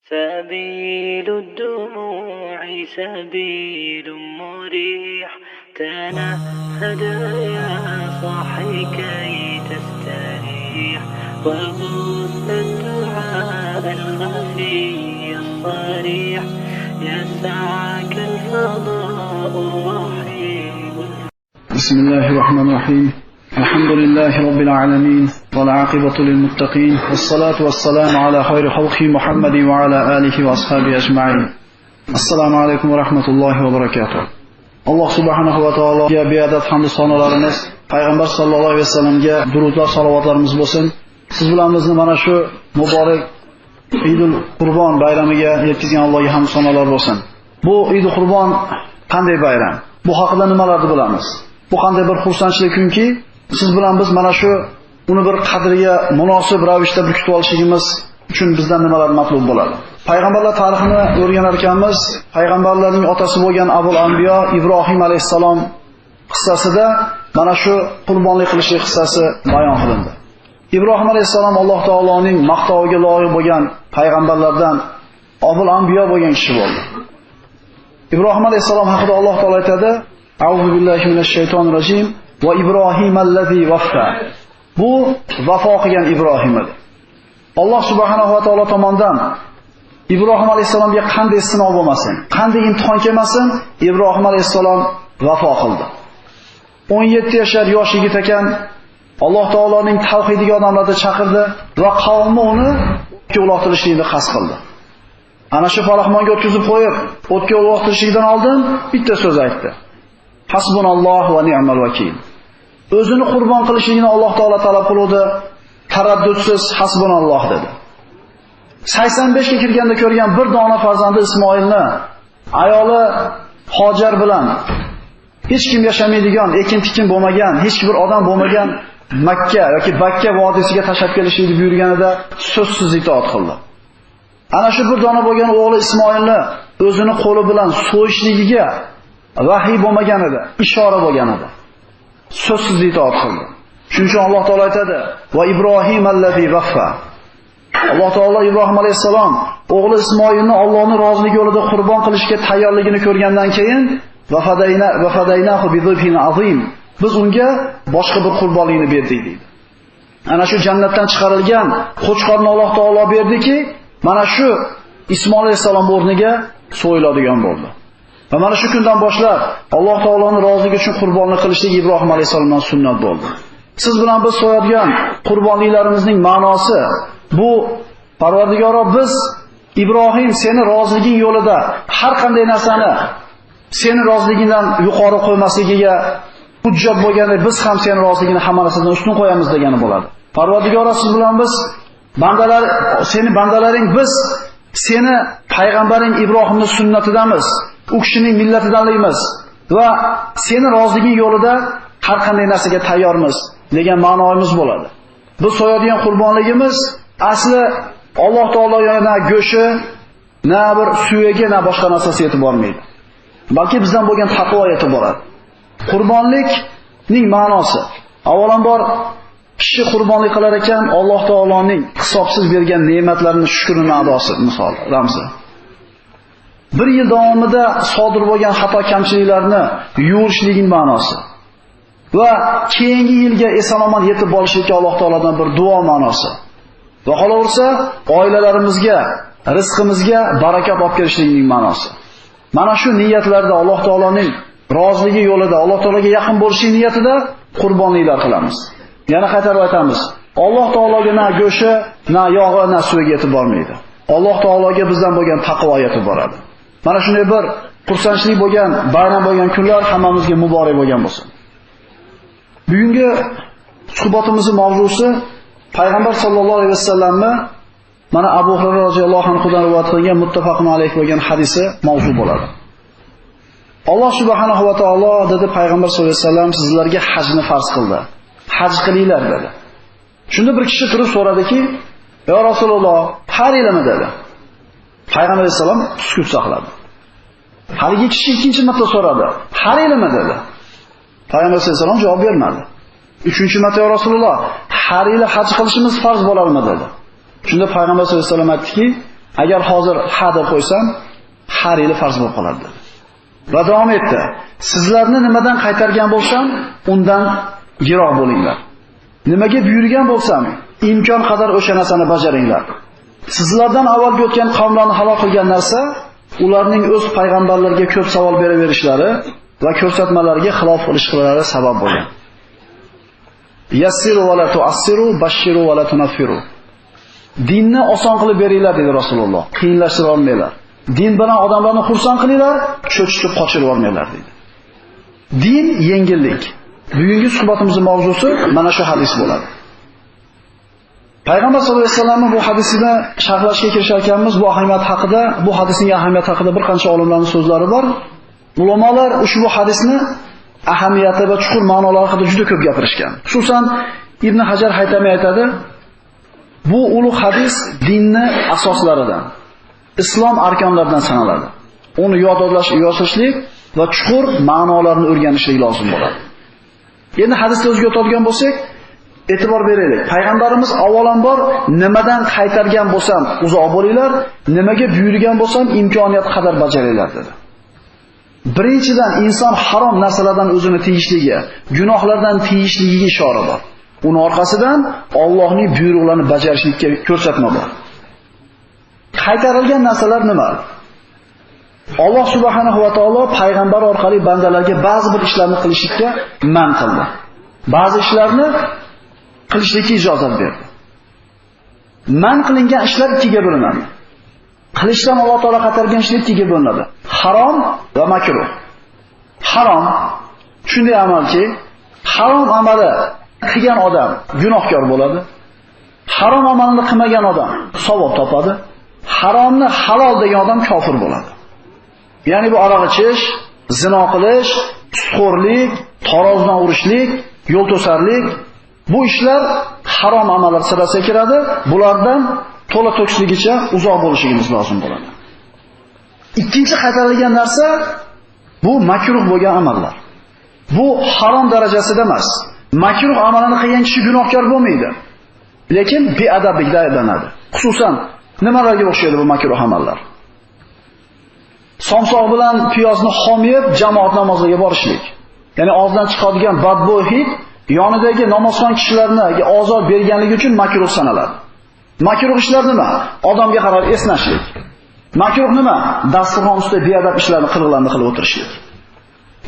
سبيل الدموع سبيل مريح، تنهد يا صاحي كي تستريح، وغص الدعاء الخفي الصريح، يسعك الفضاء الرحيم. بسم الله الرحمن الرحيم. الحمد لله رب العالمين، والعاقبة للمتقين، والصلاة والسلام على خير خلقه محمد وعلى آله وأصحابه أجمعين. السلام عليكم ورحمة الله وبركاته. Alloh subhanahu va taologa beadad hamd sanolarimiz, payg'ambar sallallohu alayhi vasallamga durudlar, salovatlarimiz bo'lsin. Siz bilan bizni mana shu muborak Idul Qurbon bayramiga yetkazgan Allohga hamd sanolar bo'lsin. Bu Idul Qurbon qanday bayram? Bu haqida nimalarni bilamiz? Bu qanday bir xursandchilik kunki, siz bilan biz mana shu uni bir qadriga munosib ravishda bir kutib olishligimiz uchun bizdan nimalar matlub bo'ladi? Payg'ambarlar tarixini o'rganar ekanmiz, payg'ambarlarning otasi bo'lgan Abul Anbiyo Ibrohim alayhissalom qissasida mana shu qurbonlik qilishlik qissasi bayon qilindi. Ibrohim alayhissalom Alloh taoloning maqtoviga loyiq bo'lgan payg'ambarlardan Abul Anbiyo bo'lgan kishi bo'ldi. Ibrohim alayhissalom haqida Alloh taolo aytadi: A'udhu billahi minash shaytonir rojim va Ibrohim allazi vaffa. Bu vafo qilgan Ibrohim edi. Alloh subhanahu va taolo tomonidan Ibrohim alayhissalomga qanday sinov bo'lmasin, qanday imtihon kelmasin, Ibrohim alayhissalom vafo qildi. 17 yashar yosh yigit ekan, Alloh taoloning tavhidiga odamlarni chaqirdi va qavmi uni o'tga uloqtirishlikni qasd qildi. Ana shu palaxmonga o'tkazib qo'yib, o'tga uloqtirishlikdan oldin bitta so'z aytdi. Hasbunalloh va ni'mal vakil. O'zini qurbon qilishligini Alloh taolo talab qildi, taraddudsiz hasbunalloh dedi. 85 ga kirganda ko'rgan bir dona farzandi Ismoilni ayoli Hojar bilan hech kim yashamaydigan, ekin-tikin bo'lmagan, hech bir odam bo'lmagan Makka yoki Bakka vodiysiga tashlab kelishini buyurganida so'zsiz itoat qildi. Ana shu bir dona bo'lgan o'g'li Ismoilni o'zini qo'li bilan so'yishligiga vahiy bo'lmagan edi, ishora bo'lgan edi. So'zsiz itoat qildi. Shuning uchun Alloh taolo aytadi: "Va Ibrohim allazi vaffa." Alloh taolo Ibrohim alayhissalom o'g'li Ismoilni Allohning roziligi yo'lida qurbon qilishga tayyorligini ko'rgandan keyin vafadayna vafadaynahu bi-dhibhin azim. Biz unga boshqa bir qurbonlikni berdik deydi. Ana shu jannatdan chiqarilgan qo'chqorni Alloh taolo berdiki, mana shu Ismoil alayhissalom o'rniga so'yiladigan bo'ldi. Va mana shu kundan boshlab Alloh taoloning roziligi uchun qurbonlik qilishlik Ibrohim alayhissalomdan sunnat bo'ldi. Siz bilan biz so'yadigan qurbonliklarimizning ma'nosi bu: Parvardigoro, biz Ibrohim seni roziliging yo'lida har qanday narsani seni roziligingdan yuqori qo'ymasligiga hujjat bo'lganda biz ham seni roziligingni hamma narsadan ustun qo'yamiz degani bo'ladi. Parvardigoro, siz bilan biz bandalar, seni bandalaring, biz seni payg'ambaring Ibrohimning sunnatidamiz, u kishining millatidanligimiz va seni roziliging yo'lida har qanday narsaga tayyormiz degan ma'noimiz bo'ladi. Biz so'yadigan qurbonligimiz asli Alloh taologa na go'shi, na bir suyagi, na boshqa narsasi yetib bormaydi. Balki bizdan bo'lgan taqvo yetib boradi. Qurbonlikning ma'nosi avvalambor kishi qurbonlik qilar ekan, Alloh taoloning hisobsiz bergan ne'matlarini shukrini adosi, misol, ramzi. Bir yil davomida sodir bo'lgan xato kamchiliklarni yuvishligining ma'nosi va keyingi yilga eson-omon yetib borishlikka Alloh taolodan bir duo ma'nosi. Va qolaversa, oilalarimizga, rizqimizga barakat olib kelishligining ma'nosi. Mana shu niyatlarda Alloh taoloning roziligi yo'lida, Alloh taologa yaqin bo'lishlik niyatida qurbonliklar qilamiz. Yana qaytarib aytamiz, Alloh taologa na go'shi, na yog'i, na suviga yetib bormaydi. Alloh taologa bizdan bo'lgan taqvo yetib boradi. Mana shunday bir xursandchilik bo'lgan, bayram bo'lgan kunlar hammamizga muborak bo'lgan bo'lsin. Bugungi suhbatimizning mavzusi Payg'ambar sallallohu alayhi vasallamni mana Abu Hurayra roziyallohu anhudan rivoyat qilingan muttafaqun alayh bo'lgan hadisi mavzu bo'ladi. Alloh subhanahu va taolo dedi, Payg'ambar sollallohu alayhi vasallam sizlarga hajni farz qildi. Haj qilinglar dedi. Shunda bir kishi turib so'radiki: "Ya Rasululloh, har yilmi?" dedi. Payg'ambar alayhissalom sukut saqladi. Haligi kishi ikkinchi marta so'radi: "Har yilmi?" dedi. Payg'ambar alayhissalom javob bermadi. Uchinchi marta: "Ya Rasululloh, har yili haj qilishimiz farz bo'larmi?" dedi. Shunda Payg'ambar sollallohu alayhi vasallam aytdiki, Agar hozir ha deb qo'ysam, har yili farz bo'lib qoladi dedi. Va davom etdi. Sizlarni nimadan qaytargan bo'lsam, undan yiroq bo'linglar. Nimaga buyurgan bo'lsam, imkon qadar o'sha narsani bajaringlar. Sizlardan avvalgi o'tgan qavmlarni halok qilgan narsa ularning o'z payg'ambarlarga ko'p savol beraverishlari va ko'rsatmalarga xilof qilishlari sabab bo'lgan. Yassiru va la tu'assiru, bashiru va la tunaffiru. Dinni oson qilib beringlar dedi Rasululloh. Qiyinlashtira olmanglar. Din bilan odamlarni xursand qilinglar, cho'chitib qochirib olmanglar dedi. Din yengillik. Bugungi suhbatimizning mavzusi mana shu hadis bo'ladi. Payg'ambar sollallohu alayhi vasallamning bu hadisini sharhlashga kirishar ekanmiz, bu ahamiyat haqida, bu hadisning ahamiyati haqida bir qancha olimlarning so'zlari bor. Ulamolar ushbu hadisni ahamiyati va chuqur ma'nolari haqida juda ko'p gapirishgan. Xususan Ibn Hajar Haytamiy aytadi, bu ulug' hadis dinni asoslaridan, islom arkonlaridan sanaladi. Uni yodlash, yozishlik va chuqur ma'nolarini o'rganishlik lozim bo'ladi. Endi hadisni o'ziga o'tadigan bo'lsak, e'tibor beraylik. Payg'ambarimiz avvalambor nimadan qaytargan bo'lsam uzoq bo'linglar, nimaga buyurgan bo'lsam imkoniyat qadar bajaringlar dedi. Birinchidan inson harom narsalardan o'zini tiyishligi, gunohlardan tiyishligiga ishora bor. Uni orqasidan Allohning buyruqlarini bajarishlikka ko'rsatma bor. Qaytarilgan narsalar nima? Alloh subhanahu va taolo payg'ambar orqali bandalarga ba'zi bir ishlarni qilishlikka man qildi. Ba'zi ishlarni qilishlikka ijozat berdi. Man qilingan ishlar ikkiga bo'linadi. Qilishdan Alloh taolo qaytargan ishlar ikkiga bo'linadi. Harom va makruh. Harom shunday amalki, harom amali qilgan odam gunohkor bo'ladi. Harom amalni qilmagan odam savob topadi. Haromni halol degan odam kofir bo'ladi. Ya'ni bu aroq ichish, zino qilish, sutxo'rlik, tarozidan urishlik, yo'l to'sarlik, bu ishlar harom amallar sirasiga kiradi. Bulardan to'la to'kisligicha uzoq bo'lishimiz lozim bo'ladi. Ikkinchi qaytarilgan narsa bu makruh bo'lgan amallar. Bu harom darajasida emas. Makruh amalini qilgan kishi gunohkor bo'lmaydi. Lekin beadablikda ayblanadi. Xususan nimalarga o'xshaydi bu makruh amallar? Somsoq bilan piyozni xom yeb jamoat namoziga borishlik. Ya'ni og'izdan chiqadigan badbo'y hid yonidagi namozxon kishilarni ozor berganligi uchun makruh sanaladi. Makruh ishlar nima? Odamga qarab esnashlik. Makruh nima? Dasturxon ustida beadab ishlarni, qiliqlarni qilib o'tirishlik.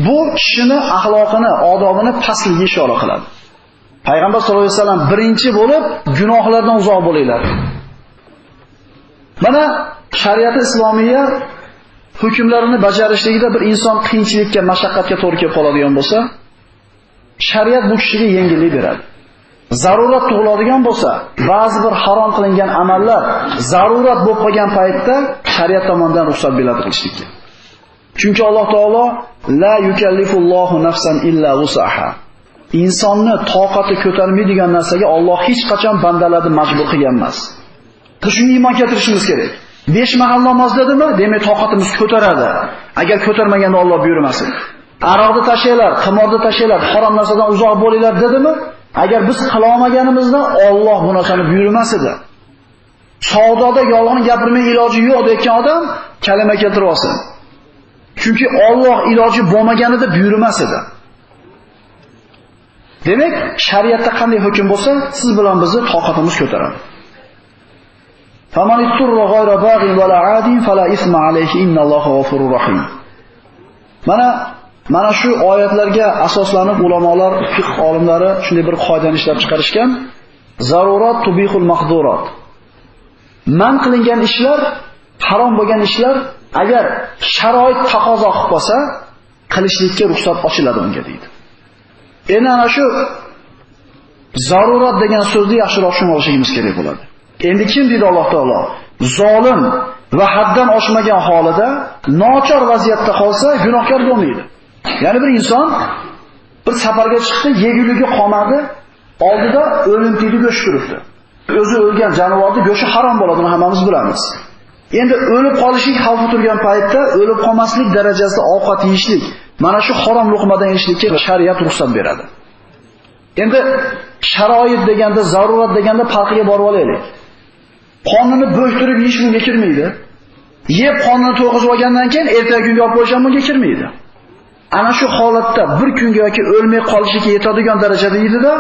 Bu kishini axloqini, odobini pastligiga ishora qiladi. Payg'ambar sollallohu alayhi vasallam birinchi bo'lib gunohlardan uzoq bo'linglar. Mana shariat islomiya hukmlarini bajarishligida bir inson qiyinchilikka, mashaqqatga to'g'ri kelib qoladigan bo'lsa, shariat bu kishiga yengillik beradi. Zarurat tug'iladigan bo'lsa, ba'zi bir harom qilingan amallar zarurat bo'lib qolgan paytda shariat tomonidan ruxsat beriladi qilishlikka. Chunki Alloh taolo la yukallifullohu nafsan illa wusaha. Insonni toqati ko'tarmaydigan narsaga Alloh hech qachon bandalarni majbur qilgan emas. Biz shunga iymon keltirishimiz kerak. 5 mahal namoz dedimi? Demak toqatimiz ko'taradi. Agar ko'tarmaganda Alloh buyurmasin. Aroqni tashlanglar, qimorni tashlanglar, harom narsadan uzoq bo'linglar dedimi? Agar biz qila olmaganimizda Alloh bu narsani buyurmas edi. Savdoda yolg'on gapirmay iloji yo'q degan odam kalima keltirib olsin. Chunki Alloh iloji bo'lmaganida buyurmas edi. Demak, shariatda qanday hukm bo'lsa, siz bilan bizni toqatimiz ko'taradi. Faman itturra ghayra bag'in va la 'adin fala isma alayhi innalloha g'afurur rahim. Mana shu oyatlarga asoslanib ulamolar, fiqh olimlari shunday bir qoidani ishlab chiqarishgan. Zarurat tubihul mahdurat. Man qilingan ishlar, harom bo'lgan ishlar agar sharoit taqozo qilib qolsa, qilishlikka ruxsat ochiladi unga deydi. Endi ana shu zarurat degan so'zni yaxshiroq tushunib olishimiz kerak bo'ladi. Endi kim deydi Alloh taolo? Zolim va haddan oshmagan holida nochor vaziyatda qolsa gunohkor bo'lmaydi. Ya'ni bir inson bir safarga chiqdi, yeguligi qolmadi, oldida o'limtiydi go'sht turibdi. O'zi o'lgan jonivorning go'shti harom bo'ladi, buni hammamiz bilamiz. Endi o'lib qolishlik xavfi turgan paytda o'lib qolmaslik darajasida ovqat yeyishlik, mana shu harom luqmadan yeyishlikka shariat ruxsat beradi. Endi sharoit deganda, zarurat deganda farqiga borib olaylik. Qonini bo'ktirib yeyish bunga kirmaydi. Yeb qonini to'yg'izib olgandan keyin ertaga kunga olib qo'yish ham bunga kirmaydi. Ana shu holatda bir kunga yoki o'lmay qolishiga yetadigan darajada yeydida,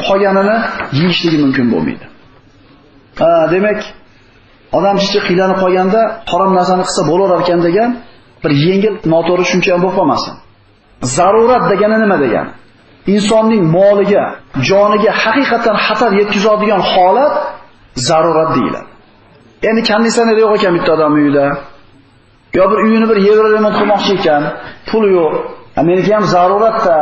qolganini yeyishligi mumkin bo'lmaydi. Ha, demak, odam chichi qiylanib qolganda harom narsani qilsa bo'lar ekan degan bir yengil noto'g'ri tushuncha ham bo'lib qolmasin. Zarurat degani nima degani? Insonning moliga, joniga haqiqatan xatar yetkazadigan holat zarurat deyiladi. Endi konditsioner yo'q ekan bitta odam uyida. Yo bir uyini bir yevro remont qilmoqchi ekan, pul yo'q. Meniki ham zaruratda,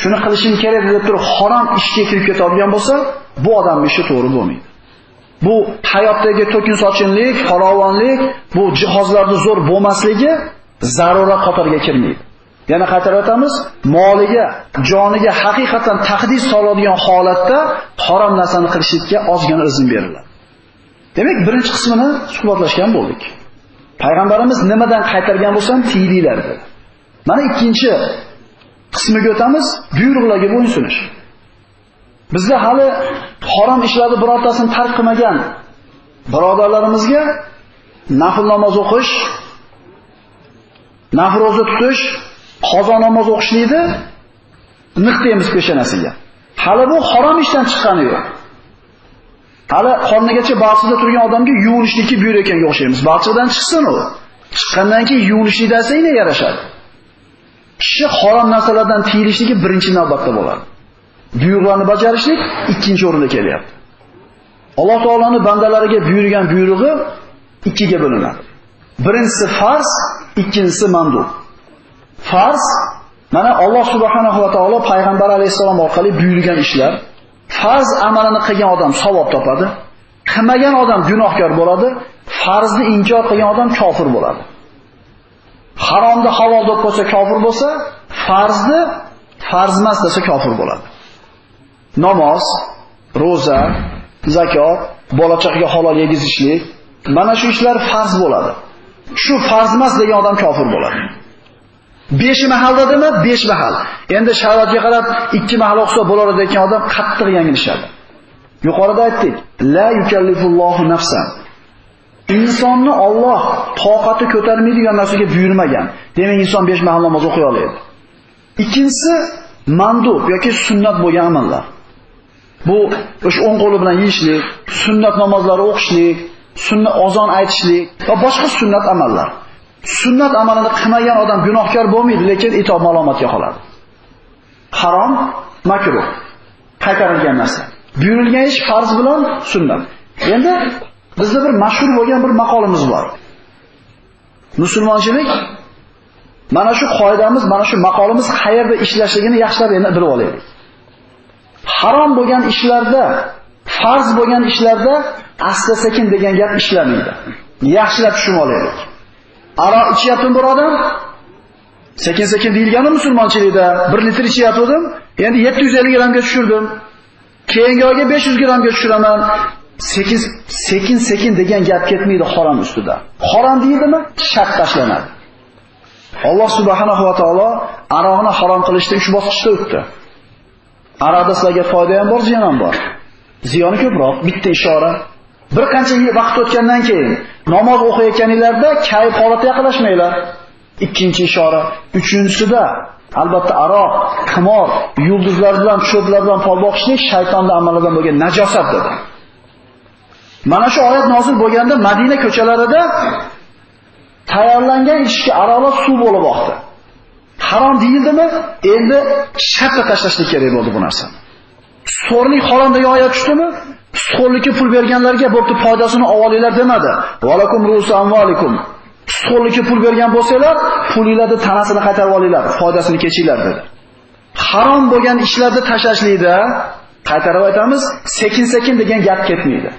shuni qilishim kerak deb turib harom ishga kirib ketadigan bo'lsa, bu odamning ishi to'g'ri bo'lmaydi. Bu hayotdagi to'kin sochinlik, farovonlik, bu jihozlarning zo'r bo'lmasligi zarurat qatoriga kirmaydi. Yana qaytarib o'tamiz, moliga, joniga haqiqatan tahdid soladigan holatda harom narsani qilishlikka ozgina izn beriladi. Demak, birinchi qismini suhbatlashgan bo'ldik. Payg'ambarimiz nimadan qaytargan bo'lsa ham tiyilinglar dedi. Mana ikkinchi qismiga o'tamiz, buyruqlarga bo'ysunish. Bizda hali harom ishlarni birortasini tark qilmagan birodarlarimizga nafl namoz o'qish, nafl ro'za tutish, qazo namoz o'qishlikni niq deymiz peshonasiga. Hali bu harom ishdan chiqqani yo'q. Hali qornigacha balchiqda turgan odamga yuvinishlikni buyurayotganga o'xshaymiz. Balchiqdan chiqsin u. Chiqqandan keyin yuvinishlik desangina yarashadi. Kishi harom narsalardan tiyilishligi birinchi navbatda bo'ladi. Buyruqlarni bajarishlik ikkinchi o'rinda kelyapti. Alloh taoloning bandalariga buyurgan buyrug'i ikkiga bo'linadi. Birinchisi farz, ikkinchisi mandub. Farz mana Alloh subhanahu va taolo payg'ambar alayhissalom orqali buyurgan ishlar. Farz amalini qilgan odam savob topadi, qilmagan odam gunohkor bo'ladi, farzni inkor qilgan odam kofir bo'ladi. Haromni halol deb qo'ysa kofir bo'lsa, farzni farz emas desa kofir bo'ladi. Namoz, ro'za, zakot, bola chaqaga halol yegizishlik, mana shu ishlar farz bo'ladi. Shu farz emas degan odam kofir bo'ladi. 5 mahal dedimi? 5 mahal. Endi sharoitga qarab 2 mahal o'qisa bo'lar degan odam qattiq yanglishadi. Yuqorida aytdik, la yukallifullohu nafsan. Insonni Alloh toqati ko'tarmaydigan narsaga buyurmagan. Demak, inson 5 mahal namoz o'qiy oladi. Ikkinchisi mandub yoki sunnat bo'lgan amallar. Bu o'sha o'ng qo'li bilan yeyishlik, sunnat namozlari o'qishlik, sunnat azon aytishlik va boshqa sunnat amallar. Sunnat amalini qilmagan odam gunohkor bo'lmaydi, lekin itob malomatga qoladi. Harom, makruh, qaytarilgan narsa. Buyurilgan ish farz bilan sunnat. Endi bizda bir mashhur bo'lgan bir maqolimiz bor. Musulmonchilik mana shu qoidamiz, mana shu maqolimiz qayerda ishlashligini yaxshilab endi bilib olaylik. Harom bo'lgan ishlarda, farz bo'lgan ishlarda asta-sekin degan gap ishlamaydi. Yaxshilab tushunib olaylik. Aroq ichyaptim bir odam, sekin-sekin deyilgani musulmonchilikda 1 litr ichyaptim, endi 750 grammga tushirdim. Keyingi oyga 500 grammga tushiraman. Sekin-sekin degan gap ketmaydi harom ustida. Harom deyildimi? Shart tashlanadi. Alloh subhanahu va taolo aroqni harom qilishda 3 bosqichda o'tdi. Aroqda sizlarga foyda ham bor, ziyon ham bor. Ziyoni ko'proq, bitta ishora. Bir qancha vaqt o'tgandan keyin namoz o'qiyotganinglarda kayf holatga yaqinlashmanglar. Ikkinchi ishora. Uchinchisida albatta aroq, qimor, yulduzlar bilan, cho'plar bilan fol boqishlik shaytonning amalidan bo'lgan najosat dedi. Mana shu oyat nozil bo'lganda Madina ko'chalarida tayyorlangan ichki aroqlar suv bo'lib oqdi. Harom deyildimi? Endi shartla tashlashlik kerak bo'ldi bu narsani. Sutxo'rlik harom degan oyat tushdimi? Sutxo'rlikka pul berganlarga bo'pti foydasini olinglar demadi. Valakum rusu amvalikum. Sutxo'rlikka pul bergan bo'lsanglar, pulinglarni tanasini qaytarib olinglar, foydasini kechinglar dedi. Harom bo'lgan ishlarni tashlashlikda qaytarib aytamiz, sekin-sekin degan gap ketmaydi.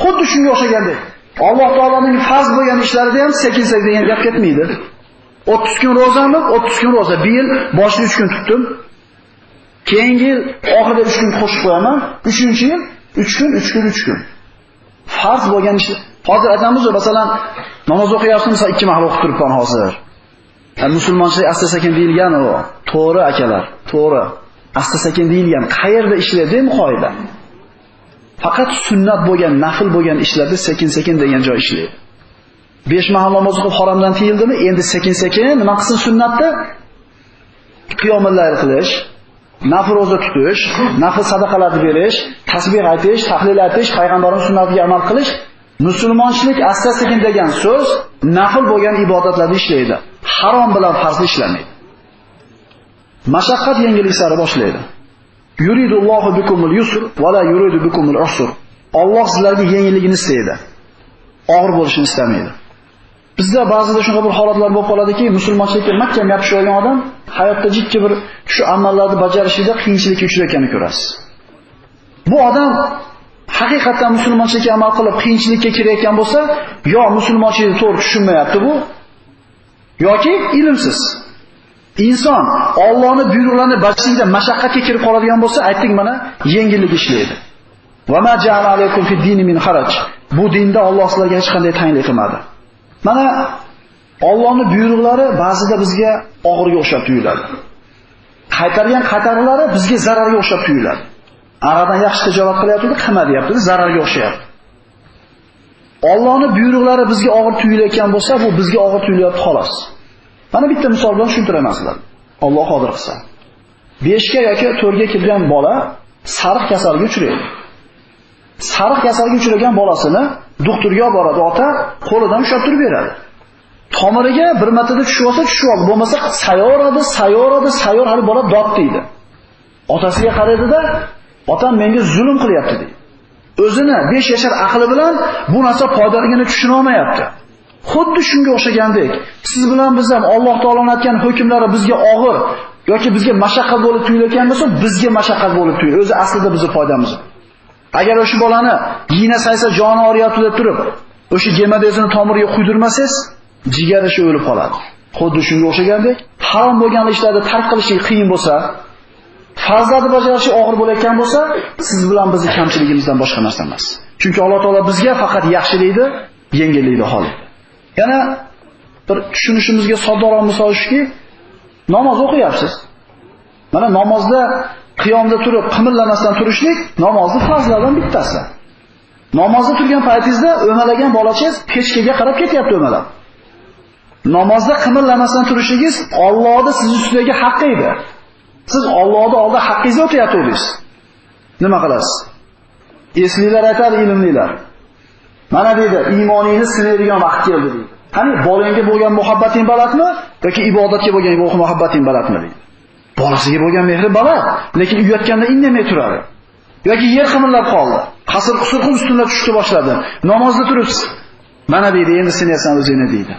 Xuddi shunga o'xshagandek, Alloh taoloning farz bo'lgan ishlarida ham sekin-sekin degan gap ketmaydi. 30 kun ro'zami? 30 kun ro'za. Bir yil boshida 3 kun tutdim. Keyingi yil oxirida 3 kun qo'shib qo'yaman. 3-yil 3 kun, 3 kun, 3 kun. Farz bo'lgan ish. Hozir aytamiz, masalan, namoz o'qiyapsiz, 2 mahal o'qib turibman hozir. Musulmonchilik asta-sekin deyilgan u. To'g'ri akalar, to'g'ri. Asta-sekin deyilgan. Qayerda ishlaydi bu qoida? Faqat sunnat bo'lgan, nafl bo'lgan ishlarda sekin-sekin degan joy ishlaydi. 5 mahal namoz o'qib haromdan tiyildimi? Endi sekin-sekin nima qilsin sunnatda? Qiyomul layl qilish, nafl ro'za tutish, nafl sadaqalarni berish, tasbih aytish, tahlil aytish, payg'ambarimiz sunnatiga amal qilish. Musulmonchilik asta-sekin degan so'z nafl bo'lgan ibodatlarni ishlaydi. Harom bilan farzni ishlamaydi. Mashaqqat yengillik sari boshlaydi. Yuridullohu bikumul yusr va la yuridu bikumul usr. Alloh sizlarga yengilligini istaydi. Og'ir bo'lishini istamaydi. Bizda ba'zida shunday bir holatlar bo'lib qoladiki, musulmonchilikka mahkam yopishib olgan odam hayotda jiddiy bir shu amallarni bajarishida qiyinchilikka uchrayotganini ko'rasiz. Bu odam haqiqatan musulmonchilikka amal qilib qiyinchilikka kirayotgan bo'lsa, yo musulmonchilikni to'g'ri tushunmayapti bu, yoki ilmsiz. Inson Allohning buyruqlarini bajarishda mashaqqatga kirib qoladigan bo'lsa, aytdik mana yengillik ishlaydi. Va ma ja'ala alaykum fi dini min haraj. Bu dinda Alloh sizlarga hech qanday tanglik qilmadi. Mana Allohning buyruqlari ba'zida bizga og'irga o'xshab tuyuladi. Qaytargan qaytarlari bizga zararga o'xshab tuyuladi. Aradan yaxshi tijorat qilyapti, qilma deyapti, zararga o'xshayapti. Allohning buyruqlari bizga og'ir tuyulayotgan bo'lsa, bu bizga og'ir tuyulyapti xolos. Mana bitta misol bilan tushuntiraman sizlarga. Alloh qodir qilsa. 5 ga yoki 4 ga kirgan bola sariq kasalga uchraydi. Sariq kasalga uchragan bolasini doktorga olib boradi, ota qo'lidan ushlab turib beradi. Tomiriga bir martada tushib olsa tushib oldi, bo'lmasa sayoradi, sayoradi, sayor hali bola dod deydi. Otasiga qaraydi-da, otam menga zulm qilyapti deydi. O'zini 5 yashar aqli bilan bu narsa foydaligini tushuna olmayapti. Xuddi shunga o'xshagandek, siz bilan biz ham Alloh taoloning aytgan hukmlari bizga og'ir yoki bizga mashaqqat bo'lib tuyulayotgan bo'lsa, bizga mashaqqat bo'lib tuyuladi. O'zi aslida bizning foydamiz. Agar o'sha bolani yina saysa joni og'riyapti deb turib, o'sha gemadezini tomiriga quydirmasangiz, jigari shu o'lib qoladi. Xuddi shunga o'xshagandek, harom bo'lgan ishlarni tark qilishlik qiyin bo'lsa, farzlarni bajarishi og'ir bo'layotgan bo'lsa, siz bilan bizning kamchiligimizdan boshqa narsa emas. Chunki Alloh taolo bizga faqat yaxshilikni, yengillikni xohlaydi. Yana bir tushunishimizga soddaroq misol shuki, namoz o'qiyapsiz. Mana namozda qiyomda turib, qimirlamasdan turishlik namozning farzlaridan bittasi. Namozda turgan paytingizda o'malagan bolachangiz pechkaga qarab ketyapti o'malab. Namozda qimirlamasdan turishingiz Allohning siz ustidagi haqqi edi. Siz Allohning oldida haqqingizni o'tayotdingiz. Nima qilasiz? Eslilar aytar, ilmlilar. Mana deydi, iymoningizni sinaydigan vaqt keldi deydi. Qani bolangga bo'lgan muhabbating balandmi yoki ibodatga bo'lgan muhabbating balandmi deydi. Bolasiga bo'lgan mehri baland, lekin uyatganda indamay turadi. Yoki yer qimirlab qoldi. Qasr qusurqum ustunlar tushdi boshladi. Namozda turibsiz. Mana deydi, endi sinasan o'zingni deydi.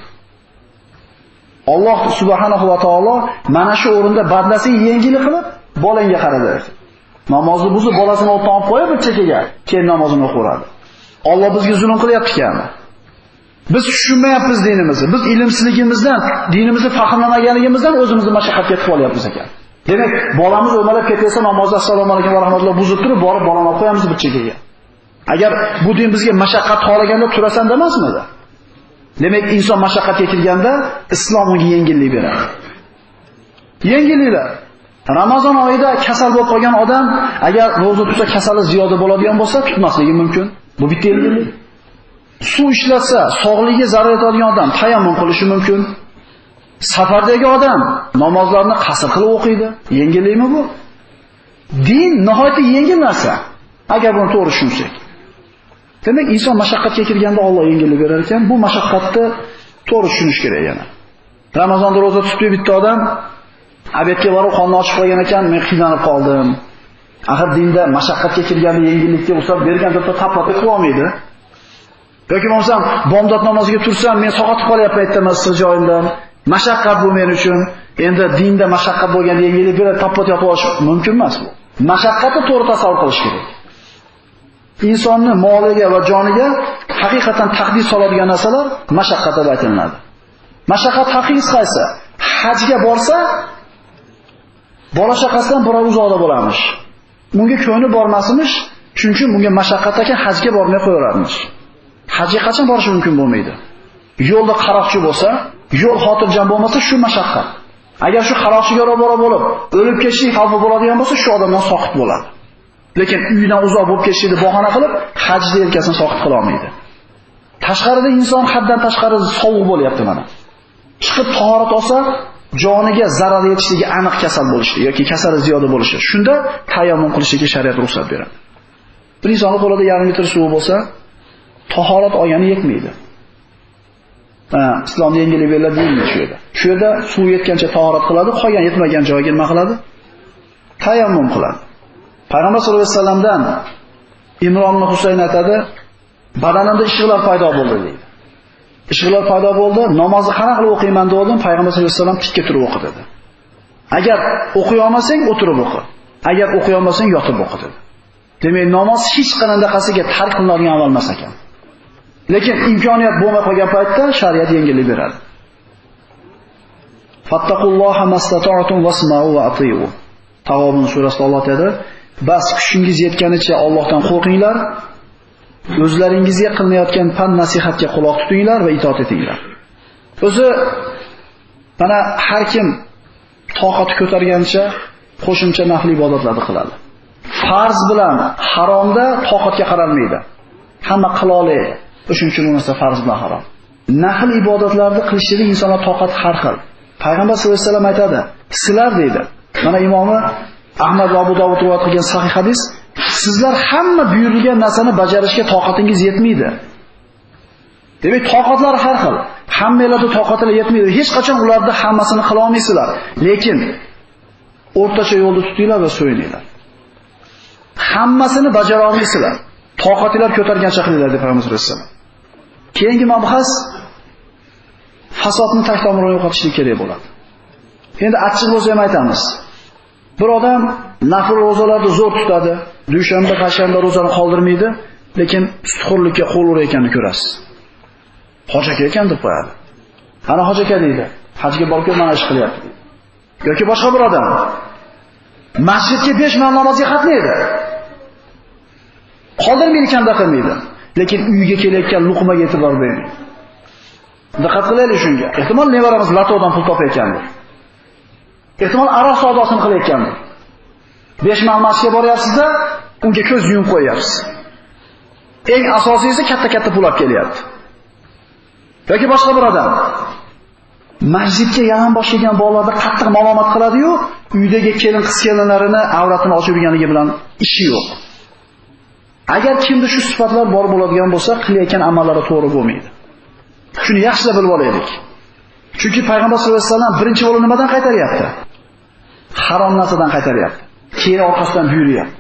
Alloh subhanahu va taolo mana shu o'rinda badlasini yengil qilib bolangga qaradi. Namozni buzib bolasini o'tdan olib qo'yib bir chekkaga, keyin namozini o'qiradi. Alloh bizga zulm qilyapti-ku. Biz tushunmayapmiz dinimizni. Biz ilmsizligimizdan, dinimizni fahmlamaganligimizdan o'zimizni mashaqqatga tiqib olyapmiz ekan. Demak, bolamiz o'malab ketsa namozni assalomu alaykum va rahmatulloh buzib turib borib bolani olib qo'yamiz bir chekkaga. Agar bu din bizga mashaqqat xohlaganda turasan demasmidi? Demak, inson mashaqqatga kirganda islom unga yengillik beradi. Yengilliklar. Ramazon oyida kasal bo'lib qolgan odam agar ro'za tutsa kasali ziyoda bo'ladigan bo'lsa, tutmasligi mumkin. Bu bitta yengillik. Suv ishlatsa, sog'ligiga zarar yetadigan odam tayammum qilishi mumkin. Safardagi odam namozlarni qasr qilib o'qiydi. Yengillikmi bu? Din nihoyatda yengil narsa. Agar buni to'g'ri tushunsak. Demak, inson mashaqqatga kirganda Alloh yengillik berar ekan, bu mashaqqatni to'g'ri tushunish kerak yana. Ramazonda ro'za tutib bitta odam obedga borib qonni ochib qo'ygan ekan, men qiynalib qoldim. Axir dinda mashaqqatga kirganda yengillikka ruxsat bergan deb tappa qila olmaydi. Yoki bo'lmasam bomdod namoziga tursam, men sog'atib qolyapman aytaman siz joyimdan. Mashaqqat bu men uchun. Endi dinda mashaqqat bo'lganda yengillik berib tappa yotib olish mumkin emas bu. Mashaqqatni to'g'ri tasavvur qilish kerak. Insonni moliga va joniga haqiqatan tahdid soladigan narsalar mashaqqat deb aytiladi. Mashaqqat haqiqisi qaysi? Hajga borsa, bola chaqasidan biror uzoqda bo'larmish. Bunga ko'ni bormasmish, chunki bunga mashaqqat ekan, hajga bormay qo'yarmish. Hajga qachon borish mumkin bo'lmaydi? Yo'lda qaroqchi bo'lsa, yo'l xotirjam bo'lmasa shu mashaqqat. Agar shu qaroqchiga ro'baro bo'lib, o'lib ketishlik xavfi bo'ladigan bo'lsa, shu odamdan soqit bo'ladi. Lekin uydan uzoq bo'lib ketishini bahona qilib, hajni yelkasini soqit qila olmaydi. Tashqarida inson haddan tashqari sovuq bo'lyapti mana. Chiqib tahorat olsa, joniga zarar yetishligi aniq kasal bo'lishi yoki kasali ziyoda bo'lishi. Shunda tayammum qilishiga shariat ruxsat beradi. Bir insonning qo'lida yarim litr suvi bo'lsa, tahorat olgani yetmaydi. Islomda yengillik beriladi deyilmaydi shu yerda. Shu yerda suv yetgancha tahorat qiladi, qolgan yetmagan joyiga nima qiladi? Tayammum qiladi. Payg'ambar sollallohu alayhi vasallamdan Imron ibn Husayn aytadi, badanimda ishiqlar paydo bo'ldi deydi. Ishiqlar paydo bo'ldi, namozni qanaqa qilib o'qiyman dedim, Payg'ambar sollallohu alayhi vasallam tikka turib o'qi dedi. Agar o'qiy olmasang o'tirib o'qi. Agar o'qiy olmasang yotib o'qi dedi. Demak, namoz hech qanaqasiga tark qilinadigan amal emas ekan. Lekin imkoniyat bo'lmay qolgan paytda shariat yengillik beradi. Fattaqulloha mastata'tum wasma'u va ati'u. Tag'obun surasida Alloh aytadi: "Bas kuchingiz yetganicha Allohdan qo'rqinglar, o'zlaringizga qilinayotgan pand nasihatga quloq tutinglar va itoat etinglar." O'zi mana har kim toqati ko'targancha qo'shimcha nafl ibodatlarni qiladi. Farz bilan haromda toqatga qaralmaydi. Hamma qila oladi. O'shuning uchun bu narsa farz bilan harom. Nafl ibodatlarni qilishida insonlar toqati har xil. Payg'ambar sollallohu alayhi vasallam aytadi: "Sizlar deydi. Mana imomi Ahmad va Abu Dovud rivoyat qilgan sahih hadis, sizlar hamma buyurilgan narsani bajarishga toqatingiz yetmaydi." Demak, toqatlar har xil. Hammalarda toqatlar yetmaydi. Hech qachon ularda hammasini qila olmaysizlar. Lekin o'rtacha yo'lni tutinglar va so'yinglar. Hammasini bajara olmaysizlar. Toqatinglar ko'targancha qilinglar deb Payg'ambar sollallohu alayhi vasallam. Keyingi mabhas fasodni tag tomirini yo'qotishlik kerak bo'ladi. Endi achchiq bo'lsa ham aytamiz. Bir odam nafl ro'zalarni zo'r tutadi, dushanba, qashanba ro'zani qoldirmaydi, lekin sutxo'rlikka qo'l urayotganini ko'rasiz. Hoji aka ekan deb qo'yadi. Ana hoji aka deydi, hajga borib kelib mana ish qilyapti deydi. Yoki boshqa bir odam masjidga 5 mahal namozga qatnaydi. Qoldirmaydi, kamda qilmaydi, lekin uyga kelayotgan luqmaga e'tibor bermaydi. Diqqat qilaylik shunga. Ehtimol nevaramiz latodan pul topayotgandir. Ehtimol aroq savdosini qilayotgandir. 5 mahal masjidga boryapsiz-da, unga ko'z yumib qo'yapsiz. Eng asosiysi katta-katta pul olib kelyapti. Yoki boshqa bir odam masjidga yalang'och kelgan bolalarni qattiq malomat qiladi-yu, uydagi kelin qiz kelinlarini avratini ochib yurganligi bilan ishi yo'q. Agar kimda shu sifatlar bor bo'ladigan bo'lsa, qilayotgan amallari to'g'ri bo'lmaydi. Shuni yaxshilab bilib olaylik. Chunki Payg'ambar sollallohu alayhi vasallam birinchi bo'lib nimadan qaytaryapti? Harom narsadan qaytaryapti. Keyin orqasidan buyuryapti.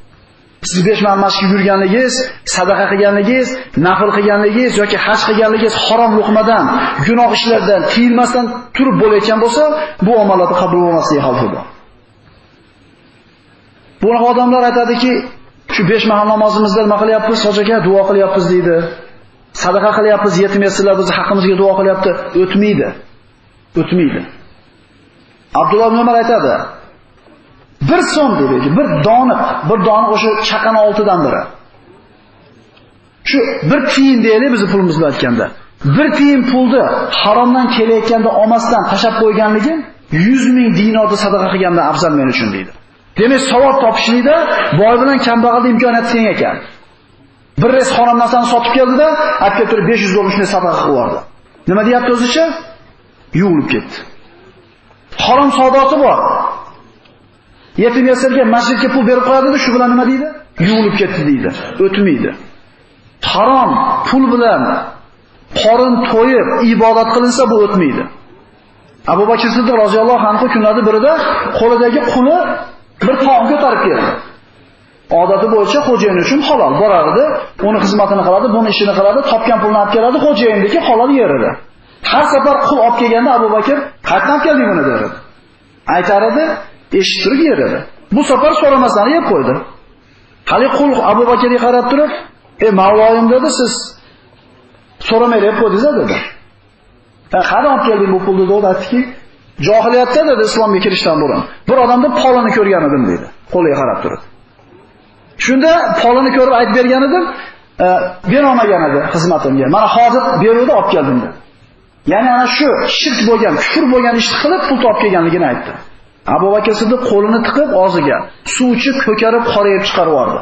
Siz 5 mahal masjidga yurganligingiz, sadaqa qilganligingiz, nafl qilganligingiz yoki haj qilganligingiz harom luqmadan, gunoh ishlardan tiyilmasdan turib bo'layotgan bo'lsa, bu amallarni qabul bo'lmasligi xavfi bor. Bunaqa odamlar aytadiki, shu 5 mahal namozimizda nima qilyapmiz, hoji aka, duo qilyapmiz deydi. Sadaqa qilyapmiz, yetim yesirlar bizni haqqimizga duo qilyapti. O'tmaydi. O'tmaydi. Abdulloh ibn Umar aytadi: "Bir so'm deydi, bir doniq o'sha chaqani oltidan biri. Shu bir tiyin deylik bizni pulimiz bilan aytganda. Bir tiyin pulni haromdan kelayotganda olmasdan tashab qo'yganligim 100 ming dinorni sadaqa qilgandan afzal men uchun" deydi. Demak, savob topishlikda boy bilan kambag'alning imkoniyati teng ekan. Bir res harom narsani sotib keldida, olib kelib turib 500 dollar shunday sadaqa qilib yubordi. Nima deyapti o'zicha? Yuvilib ketdi. Harom savdosi bor. Yetim yesirga masjidga pul berib qo'yadi-da, shu bilan nima deydi? Yuvilib ketdi deydi. O'tmaydi. Harom pul bilan qorin to'yib ibodat qilinsa bu o'tmaydi. Abu Bakr Siddiq roziyallohu anhu kunlarda birida qo'lidagi quli bir taom ko'tarib keldi. Odati bo'yicha xo'jayin uchun halol borardi, uni xizmatini qiladi, buni ishini qiladi, topgan pulni olib keladi, xo'jayindiki halol yer edi. Har safar qul olib kelganda Abu Bakr "Qayerdan olib kelding buni?" derdi. Aytar edi, eshitib turib yer edi. Bu safar so'ramasdan yeb qo'ydi. Hali qul Abu Bakrga qarab turib, "Ey mavloyim" dedi, "Siz so'ramay yeb qo'ydingiz" dedi. "Qayerdan olib kelding bu pulni?" dedi. Aytdiki, "Johiliyatda" dedi, islomga kirishdan burun bir odamning polini ko'rgan edim dedi. Qo'liga qarab turib. Shunda polini ko'rib aytib bergan edim, bera olmagan edi xizmatimga. Mana hozir beruvdi, olib keldim dedi. Ya'ni ana shu shirk bo'lgan, kufr bo'lgan ishni qilib pul topib kelganligini aytdi. Abu Bakr Siddiq qo'lini tiqib og'ziga suv ichib ko'karib qorayib chiqarib yubordi.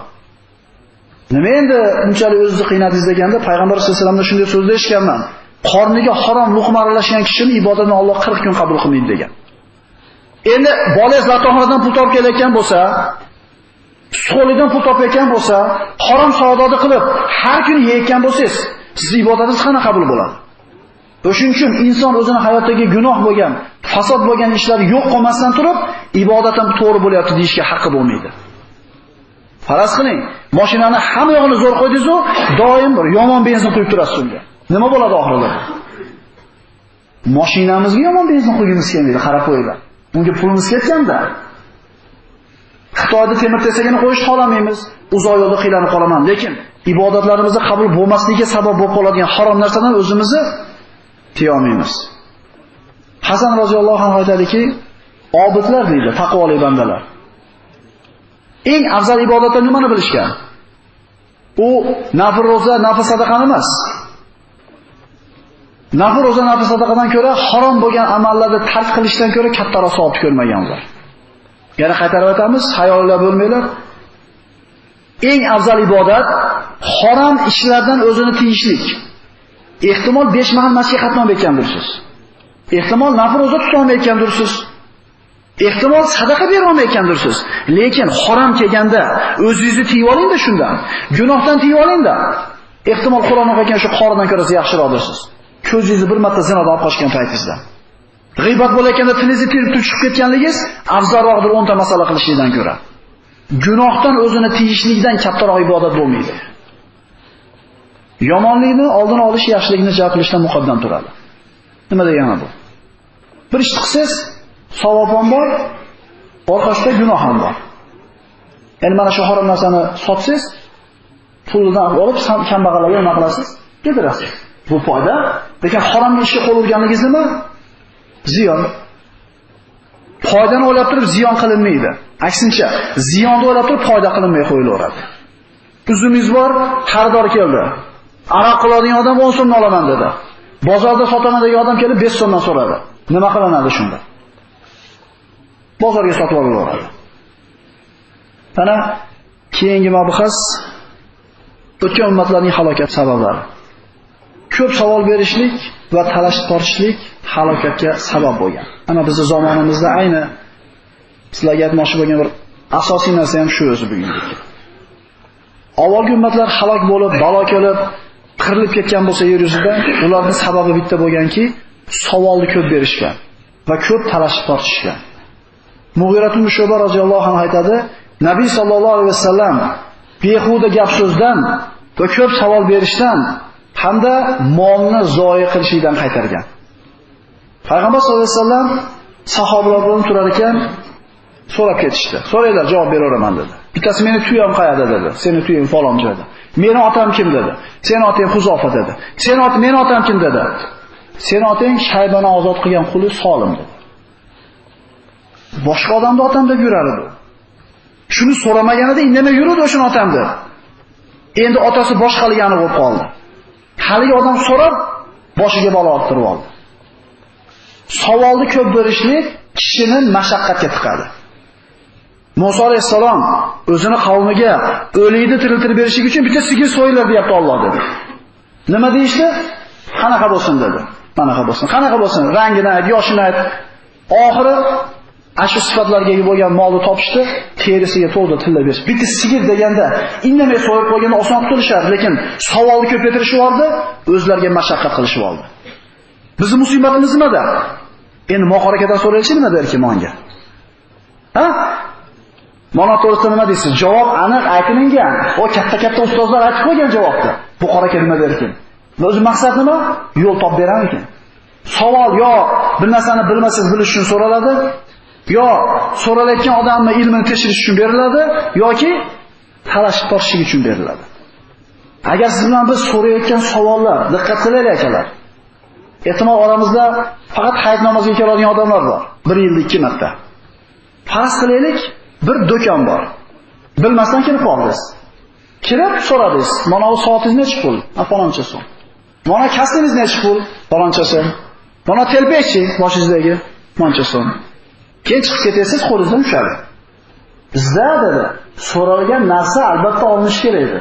Nima endi bunchalik o'zingizni qiynadingiz deganda payg'ambar sollallohu alayhi vasallamdan shunday so'zni eshitganman. Qorniga harom luqma aralashgan kishining ibodatini Alloh 40 kun qabul qilmaydi degan. Endi bolangiz latoxonadan pul topib kelayotgan bo'lsa, suxolidan pul topayotgan bo'lsa, harom savdoni qilib har kuni yeyotgan bo'lsangiz, sizning ibodatingiz qanaqa qabul bo'ladi? O'shuning uchun inson o'zini hayotidagi gunoh bo'lgan, fasod bo'lgan ishlarni yo'q qilmasdan turib, ibodatim to'g'ri bo'lyapti deyishga haqqi bo'lmaydi. Faraz qiling, mashinani hamma yog'ini zo'r qo'ydingiz-u, doim bir yomon benzin quyib turasiz unga. Nima bo'ladi oxirida? Mashinamizga yomon benzin quygimiz kelmaydi, qarab qo'yinglar. Unga pulimiz ketganda. Xitoyda temir tesagini qo'yishni xohlamaymiz, uzoq yo'lda qiylanib qolaman, lekin ibodatlarimizni qabul bo'lmasligiga sabab bo'lib qoladigan harom narsadan o'zimizni tiya olmaymiz. Hasan roziyallohu anhu aytadiki, obidlar deydi, taqvoli bandalar. Eng afzal ibodatlar nimani bilishgan? U nafl ro'za, nafl sadaqani emas. Nafl ro'za, nafl sadaqadan ko'ra harom bo'lgan amallarni tark qilishdan ko'ra kattaroq savob ko'rmagan ular. Yana qaytarib aytamiz, xayollar bo'lmanglar. Eng afzal ibodat harom ishlardan o'zini tiyishlik. Ehtimol 5 mahal masjidga qatnamayotgandirsiz. Ehtimol nafl ro'za tutolmayotgandirsiz. Ehtimol sadaqa bera olmayotgandirsiz. Lekin harom kelganda o'zingizni tiyib oling-da shundan. Gunohdan tiyib oling-da. Ehtimol Qur'on o'qiyotgan shu qoridan ko'ra yaxshiroqdirsiz. Ko'zingizni bir marta zinodan olib qochgan paytingizda. G'iybat bo'layotganda tilingizni terib tushib ketganligingiz afzalroqdir 10 ta masala qilishlikdan ko'ra. Gunohdan o'zini tiyishlikdan kattaroq ibodat bo'lmaydi. Yomonlikni oldini olish yaxshilikni jalb qilishdan muqaddam turadi. Nima degani bu? Bir ish qilsangiz, savob ham bor, orqasida gunoh ham bor. Ya'ni mana shu harom narsani sotsangiz, pulidan olib kambag'allarga nima qilasiz? Yedirasiz. Bu foyda, lekin harom ishga qo'l urganligingiz nima? Ziyon. Foydani o'ylab turib ziyon qilinmaydi. Aksincha, ziyonni o'ylab turib foyda qilinmay qo'yilaveradi. Uzumingiz bor, xaridor keldi. Aroq qiladigan odam 10 so'mdan olaman dedi. Bozorda sotaman degan odam kelib 5 so'mdan so'radi. Nima qilinadi shunda? Bozorga sotib olaveradi. Mana keyingi mabhas o'tgan ummatlarning halokat sabablari. Ko'p savol berishlik va talash tortishlik halokatga sabab bo'lgan. Ana bizning zamonamizda ayni sizlarga aytmoqchi bo'lgan bir asosiy narsa ham shu o'zi bugungi. Avvalgi ummatlar halok bo'lib, balo kelib, qirilib ketgan bo'lsa yer yuzida, ularning sababi bitta bo'lganki, savolni ko'p berishgan va ko'p talashib tortishgan. Mug'ira ibn Shu'ba roziyallohu anhu aytadi, Nabiy sallallohu alayhi vasallam behuda gap so'zdan va ko'p savol berishdan hamda molni zoyi qilishdan qaytargan. Payg'ambar sollallohu alayhi vasallam sahobalar bilan turar ekan, so'rab ketishdi. So'ranglar, javob beraveraman dedi. Bittasi meni tuyam qayerda dedi. Seni tuying falon joyda. Meni otam kim dedi. Seni otang Huzofa dedi. Seni ot meni otam kim dedi. Seni otang Shaybani ozod qilgan quli Solim dedi. Boshqa odamni otam deb yurar edi. Shuni so'ramaganida indamay yurdi o'shani otam deb. Endi otasi boshqaligani bo'lib qoldi. Haligi odam so'rab boshiga balo orttirib oldi. Savolni ko'p berishlik kishini mashaqqatga tiqadi. Musa alayhissalom o'zini qavmiga o'likni tiriltirib berishlik uchun bitta sigir so'yinglar deyapti Alloh dedi. Nima deyishdi? Qanaqa bo'lsin dedi. Qanaqa bo'lsin? Qanaqa bo'lsin? Rangini ayt, yoshini ayt. Oxiri ana shu sifatlarga ega bo'lgan molni topishdi, terisiga to'g'ri tilla berishdi. Bitta sigir deganda indamay so'yib qo'yganda oson qutulishar, lekin savolni ko'paytirishib oldi, o'zlariga mashaqqat qilishib oldi. Bizning musibatimiz nimada? Endi Mohor akadan so'raychi nima derki menga? Ha? Mana to'g'risida nima deysiz? Javob aniq aytilingan. O katta-katta ustozlar aytib qo'ygan javobni. Bu qora aka nima derkin? O'zi maqsad nima? Yo'l topib beramikin? Savol yo bir narsani bilmasangiz bilish uchun so'raladi, yo so'ralayotgan odamni ilmini tekshirish uchun beriladi, yoki talashib tortishlik uchun beriladi. Agar siz bilan biz so'rayotgan savollar, diqqat qilaylik akalar. Ehtimol oramizda faqat hayit namoziga keladigan odamlar bor. Bir yilda 2 marta. Farz qilaylik, bir do'kon bor. Bilmasdan kirib qoldingiz. Kirib so'radingiz, "Mana bu soatingiz necha pul?" "A, faloncha so'm." "Mana kasbingiz necha pul?" "Faloncha so'm." "Mana telpakchi boshingizdagi faloncha so'm." Keyin chiqib ketasiz, qo'lingizdan tushadi. Bizda dedi, so'ralgan narsa albatta olinishi kerak dedi.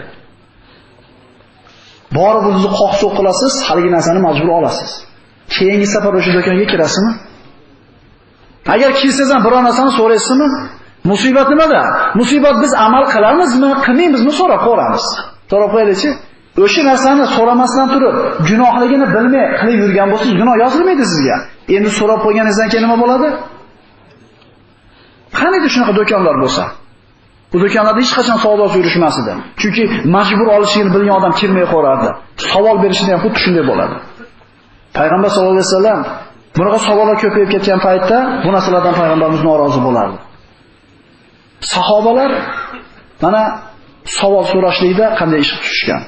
Borib o'zingizni qoq-so'q qilasiz, haligi narsani majbur olasiz. Keyingi safar o'sha do'konga kirasizmi? Agar kirsangiz ham biror narsani so'raysizmi? Musibat nimada? Musibat biz amal qilamizmi, qilmaymizmi so'rab ko'ramiz. So'rab qo'yaylikchi. O'sha narsani so'ramasdan turib, gunohligini bilmay qilib yurgan bo'lsangiz, gunoh yozilmaydi sizga. Endi so'rab qo'yganingizdan keyin nima bo'ladi? Qaniydi shunaqa do'konlar bo'lsa? Bu do'konlarda hech qachon savdosi yurishmas edi. Chunki majbur olishini bilgan odam kirmay qo'rardi. Savol berishini ham xuddi shunday bo'ladi. Payg'ambar sollallohu alayhi vasallam bunaqa savollar ko'payib ketgan paytda bu narsalardan payg'ambarimiz norozi bo'lardi. Sahobalar mana savol so'rashlikda qanday ish tutishgan.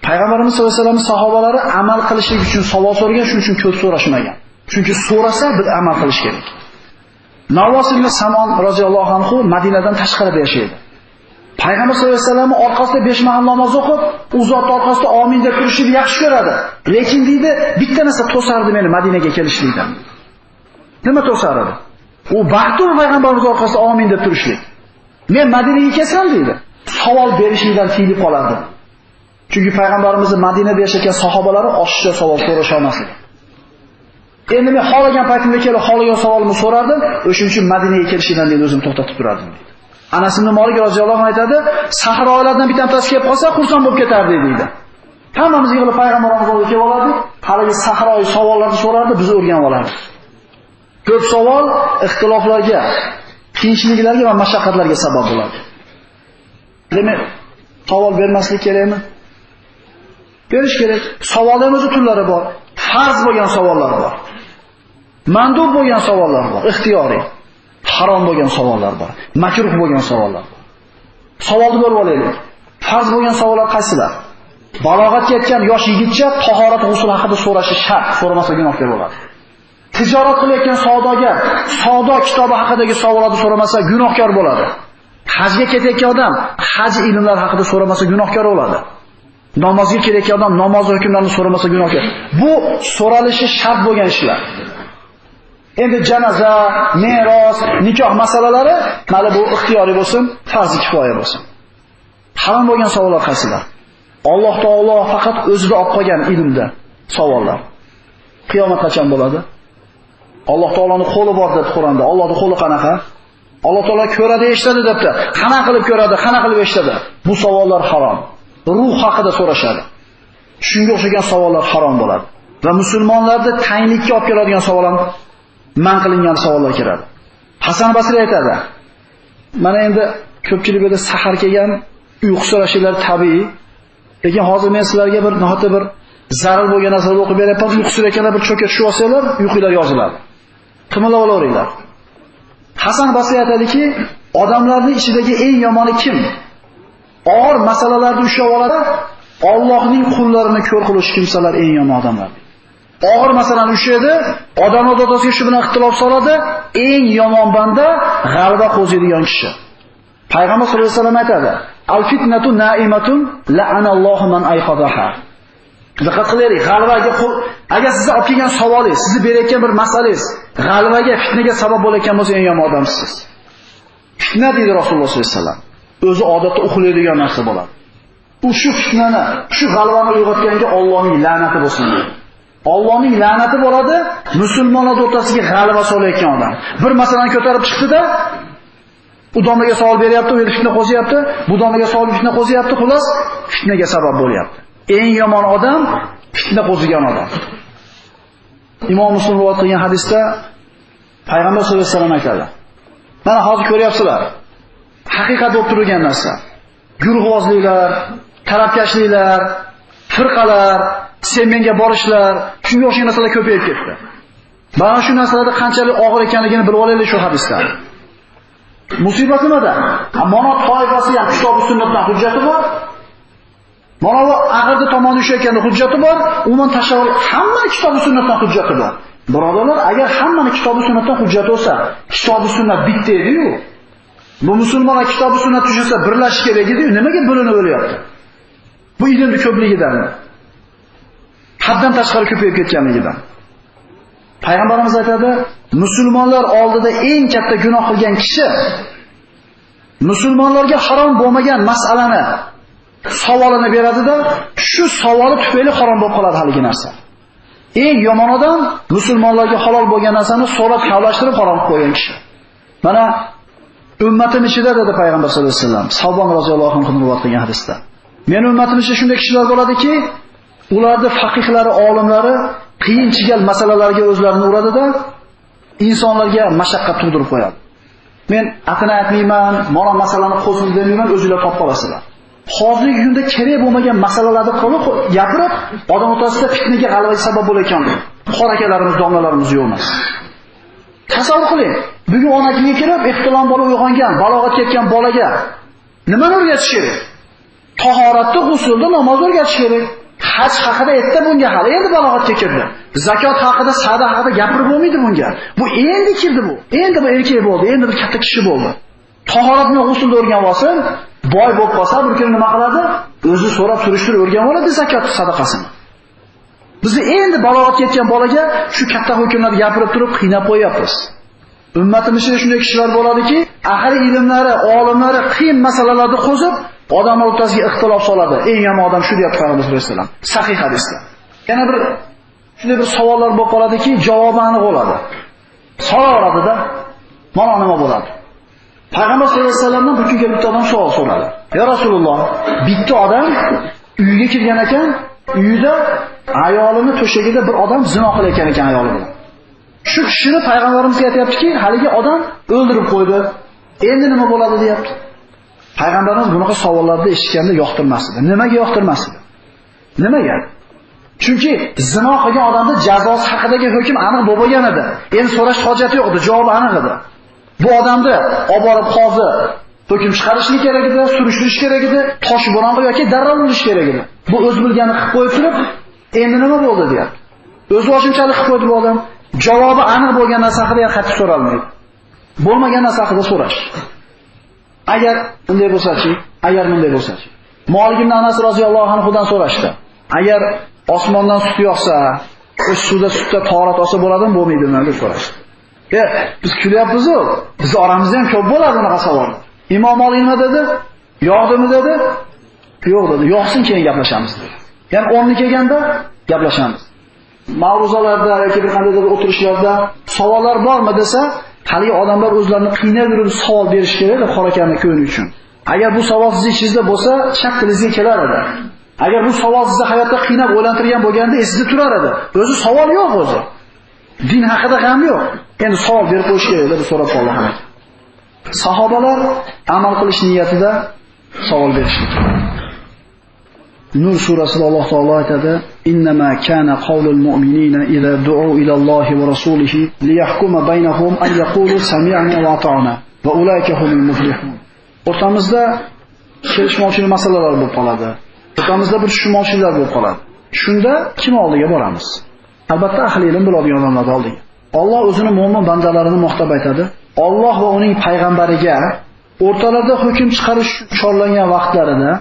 Payg'ambarimiz sollallohu alayhi vasallam sahobalari amal qilishlik uchun savol so'ragan, shuning uchun ko'p so'rashmagan. Chunki so'rasa bir amal qilish kerak. Navvos ibn Samon roziyallohu anhu Madinadan tashqarida yashaydi. Payg'ambar sollallohu alayhi vasallam orqasida 5 mahal namoz o'qib, u zot orqasida amin deb turishni yaxshi ko'radi. Lekin deydi, bitta narsa to'sardi meni Madinaga kelishlikdan. Nima to'sar edi? U baxtli payg'ambarimiz orqasida amin deb turishlik. Men Madinaga kelsam deydi, savol berishlikdan tiyilib qolardim. Chunki payg'ambarimizni Madinada yashagan sahobalari oshiqcha savol so'rasha olmasdi. Endi men xohlagan paytimda kelib xohlagan savolimni so'rardim, o'shuning uchun Madinaga kelishimdan deydi o'zim to'xtatib turardim deydi. Anas ibn Malik roziyallohu anhu aytadi, sahrolardan bittasi kelib qolsa xursand bo'lib ketardi deydi. Hammamiz yig'ilib payg'ambarimiz oldiga kelib olardik, haligi sahroyi savollarni so'rardi, biz o'rganib olardik. Ko'p savol ixtiloflarga, qiyinchiliklarga va mashaqqatlarga sabab bo'ladi. Demak, savol bermaslik kerakmi? Berish kerak. Savolning o'zi turlari bor. Farz bo'lgan savollar bor. Mandub bo'lgan savollar bor, ixtiyoriy. Harom bo'lgan savollar bor, makruh bo'lgan savollar bor. Savolni bo'lib olaylik. Farz bo'lgan savollar qaysilar? Balog'atga yetgan yosh yigitcha tahorat g'usl haqida so'rashi shart, so'ramasa gunohkor bo'ladi. Tijorat qilayotgan savdogar savdo kitobi haqidagi savollarni so'ramasa gunohkor bo'ladi. Hajga ketayotgan odam haj ilmlari haqida so'ramasa gunohkor bo'ladi. Namozga kelayotgan odam namoz hukmlarini so'ramasa gunohkor. Bu so'ralishi shart bo'lgan ishlar. Endi janoza, meros, nikoh masalalari mana bu ixtiyoriy bo'lsin, farz kifoya bo'lsin. Harom bo'lgan savollar qaysilar? Alloh taolo faqat o'zida olib qolgan ilmda savollar. Qiyomat qachon bo'ladi? Alloh taoloning qo'li bor deb Qur'onda. Allohning qo'li qanaqa? Alloh taolo ko'radi, eshitadi debdi. Qana qilib ko'radi, qana qilib eshitadi? Bu savollar harom. Ruh haqida so'rashadi. Shunga o'xshagan savollar harom bo'ladi. Va musulmonlarda tanglikka olib keladigan savollar man qilingan savollar kiradi. Hasan Basri aytadi. Mana endi ko'pchilik bu yerda sahar kelgan, uyqu so'rashlar tabiiy. Lekin hozir men sizlarga bir nihoyatda bir zarur bo'lgan narsalarni o'qib beryapman. Uyqu so'rayotganlar bir cho'kka tushib olsanglar, uyqular yoziladi. Qimillab olaveringlar. Hasan Basri aytadiki, odamlarning ichidagi eng yomoni kim? Og'ir masalalarni ushlab oladi, Allohning qullarini ko'r qiluvchi kimsalar eng yomon odamlar. Og'ir masalani ushlaydi, odamlar o'rtasiga shu bilan ixtilof soladi, eng yomon banda g'alaba qo'ziydigan kishi. Payg'ambar sollallohu alayhi vasallam aytadi: "Al fitnatu na'imatun la'anallohu man ayqadaha." Diqqat qilaylik, g'alvaga agar sizni olib kelgan savolingiz, sizni berayotgan bir masalangiz g'alvaga, fitnaga sabab bo'layotgan bo'lsa, eng yomon odamsiz. Fitna deydi Rasululloh sollallohu alayhi vasallam. O'zi odatda uxlaydigan narsa bo'ladi. U shu fitnani, shu g'alvani uyg'otganga Allohning la'nati bo'lsin deydi. Allohning la'nati bo'ladi musulmonlar o'rtasiga g'alva solayotgan odam. Bir masalani ko'tarib chiqdi-da, u domlaga savol beryapti, u yerda fitna qo'zyapti, bu domlaga savol fitna qo'zyapti, xullas fitnaga sabab bo'lyapti. Eng yomon odam fitna qo'zigan odam. Imom Muslim rivoyat qilgan hadisda Payg'ambar sollallohu alayhi vasallam aytadi. Mana hozir ko'ryapsizlar. Haqiqat bo'lib turgan narsa. Guruhvozliklar, tarafkashliklar, firqalar, sen menga borishlar, shunga o'xshagan narsalar ko'payib ketdi. Mana shu narsalarda qanchalik og'ir ekanligini bilib olaylik shu hadisdan. Musibat nimada? Mana toifasi ham kitob-u sunnatdan hujjati bor. Mana bu ag'irdi tomoni ushlayotganda hujjati bor, umuman tashavvur hamma kitob-u sunnatdan hujjati bor. Birodarlar, agar hammani kitob-u sunnatdan hujjati bo'lsa, kitob-u sunnat bitta edi-yu. Bu musulmonlar kitob-u sunnat tushunsa birlashish kerak edi-yu, nimaga bo'linib o'lyapti? Bu ilmning ko'pligidanmi? Haddan tashqari ko'payib ketganligidan. Payg'ambarimiz aytadi, musulmonlar oldida eng katta gunoh qilgan kishi musulmonlarga harom bo'lmagan masalani Savolini beradi-da, shu savoli tufayli harom bo'lib qoladi haligi narsa. Eng yomon odam musulmonlarga halol bo'lgan narsani so'rab kavlashtirib harom qilib qo'ygan kishi. Mana ummatim ichida dedi payg'ambar sollallohu alayhi vasallam, Savbon roziyallohu anhu rivoyat qilgan hadisda. Men ummatim ichida shunday kishilar bo'ladiki, ularning faqihlari, olimlari qiyin chigal masalalarga o'zlarini uradida insonlarga mashaqqat tug'dirib qo'yadi. Men atini aytmayman, mana masalani qo'zg'ib demayman, o'zinglar topib olasizlar. Hozirgi kunda kerak bo'lmagan masalalarni qilib gapirib, odam o'rtasida fitnaga g'alaba sabab bo'layotgan qor akalarimiz, domlalarimiz yo'q emas. Tasavvur qiling, bugun onakiga kirib, ehtilom bola uyg'ongan, balog'atga yetgan bolaga nimani o'rgatish kerak? Tahoratni, g'usulni, namozni o'rgatish kerak. Haj haqida aytdi bunga hali, endi balog'atga kirdi. Zakot haqida, sadaqa haqida gapirib bo'lmaydi bunga. Bu endi kirdi bu. Endi bu erkak bo'ldi, endi bir katta kishi bo'ldi. Tahorat bilan g'usulni o'rganib olsin, boy bo'lib qolsa, bir kuni nima qiladi? O'zi so'rab surishtirib o'rganib oladi zakot sadaqasini. Bizni endi balog'atga yetgan bolaga shu katta hukmlarni gapirib turib qiynab qo'yapmiz. Ummatimiz ichida shunday kishilar bo'ladiki, ahli ilmlari, olimlari qiyin masalalarni qo'zib, odamlar o'rtasiga ixtilof soladi. Eng yomon odam shu deyapti Payg'ambar sollallohu alayhi vasallam. Sahih hadisda. Yana bir shunday bir savollar bo'lib qoladiki, javobi aniq bo'ladi. So'raveradi-da, mana nima bo'ladi? Payg'ambar sollallohu alayhi vasallamdan bir kun kelib bitta odam savol so'radi. Ya Rasululloh, bitta odam uyga kirgan ekan, uyida ayolini to'shagida bir odam zino qilayotgan ekan ayoli bilan. Shu kishini payg'ambarimizga aytayaptiki, haligi odam o'ldirib qo'ydi. Endi nima bo'ladi deyapti. Payg'ambarimiz bunaqa savollarni eshitganda yoqtirmas edi. Nimaga yoqtirmas edi? Nimaga? Chunki zino qilgan odamning jazosi haqidagi hukm aniq bo'lgan edi. Endi so'rash hojati yo'q edi, javobi aniq edi. Bu odamni olib borib qozi hukm chiqarishlik kerak edi, surishtirish kerak edi, tosh bo'ron qilib yoki darrov urish kerak edi. Bu o'z bilganini qilib qo'yib turib, endi nima bo'ldi deyapti. O'z boshimchalik qilib qo'ydi bu odam. Javobi aniq bo'lgan narsa haqida qaytib so'ralmaydi. Bo'lmagan narsa haqida so'rash. Agar bunday bo'lsa-chi, agar bunday bo'lsa-chi. Malik ibn Anas roziyallohu anhu dan so'rashdi. Agar osmondan sut yog'sa, o'sha suvda sutda tahorat olsa bo'ladimi, bo'lmaydimi deb so'rashdi. Biz kulyapmiz-ku, biz oramizda ham ko'p bo'ladi bunaqa savol. Imom Malik nima dedi? Yog'dimi dedi? Yo'q dedi. Yog'sin keyin gaplashamiz dedi. Ya'ni o'rni kelganda gaplashamiz. Ma'ruzalarda yoki bir qandaydir o'tirishlarda savollar bormi desa, haligi odamlar o'zlarini qiynab yurib savol berish kerak qorakani ko'ngli uchun. Agar bu savol siz ichingizda bo'lsa, chap tilingizga kelar edi. Agar bu savol sizni hayotda qiynab o'ylantirgan bo'lganda esingizda turar edi. O'zi savol yo'q o'zi. Din haqida g'am yo'q. Endi savol berib qo'yish kerak deb so'rab qoldi hamma. Sahobalar amal qilish niyatida savol berishdi. Nur surasida Alloh taolo aytadi: "Innama kana qawlul mu'minina idza du'u ila Allohi va rasulihi liyahkuma baynahum an yaqulu sami'na va ata'na va ulayka humul muflihun." O'rtamizda kelishmovchilik masalalar bo'lib qoladi. O'rtamizda bir tushunmovchiliklar bo'lib qoladi. Shunda kim oldiga boramiz? Albatta ahli ilm biladigan odamlar oldiga. Alloh o'zini mo'min bandalarini maqtab aytadi. Alloh va uning payg'ambariga o'rtalarida hukm chiqarish chorlangan vaqtlarida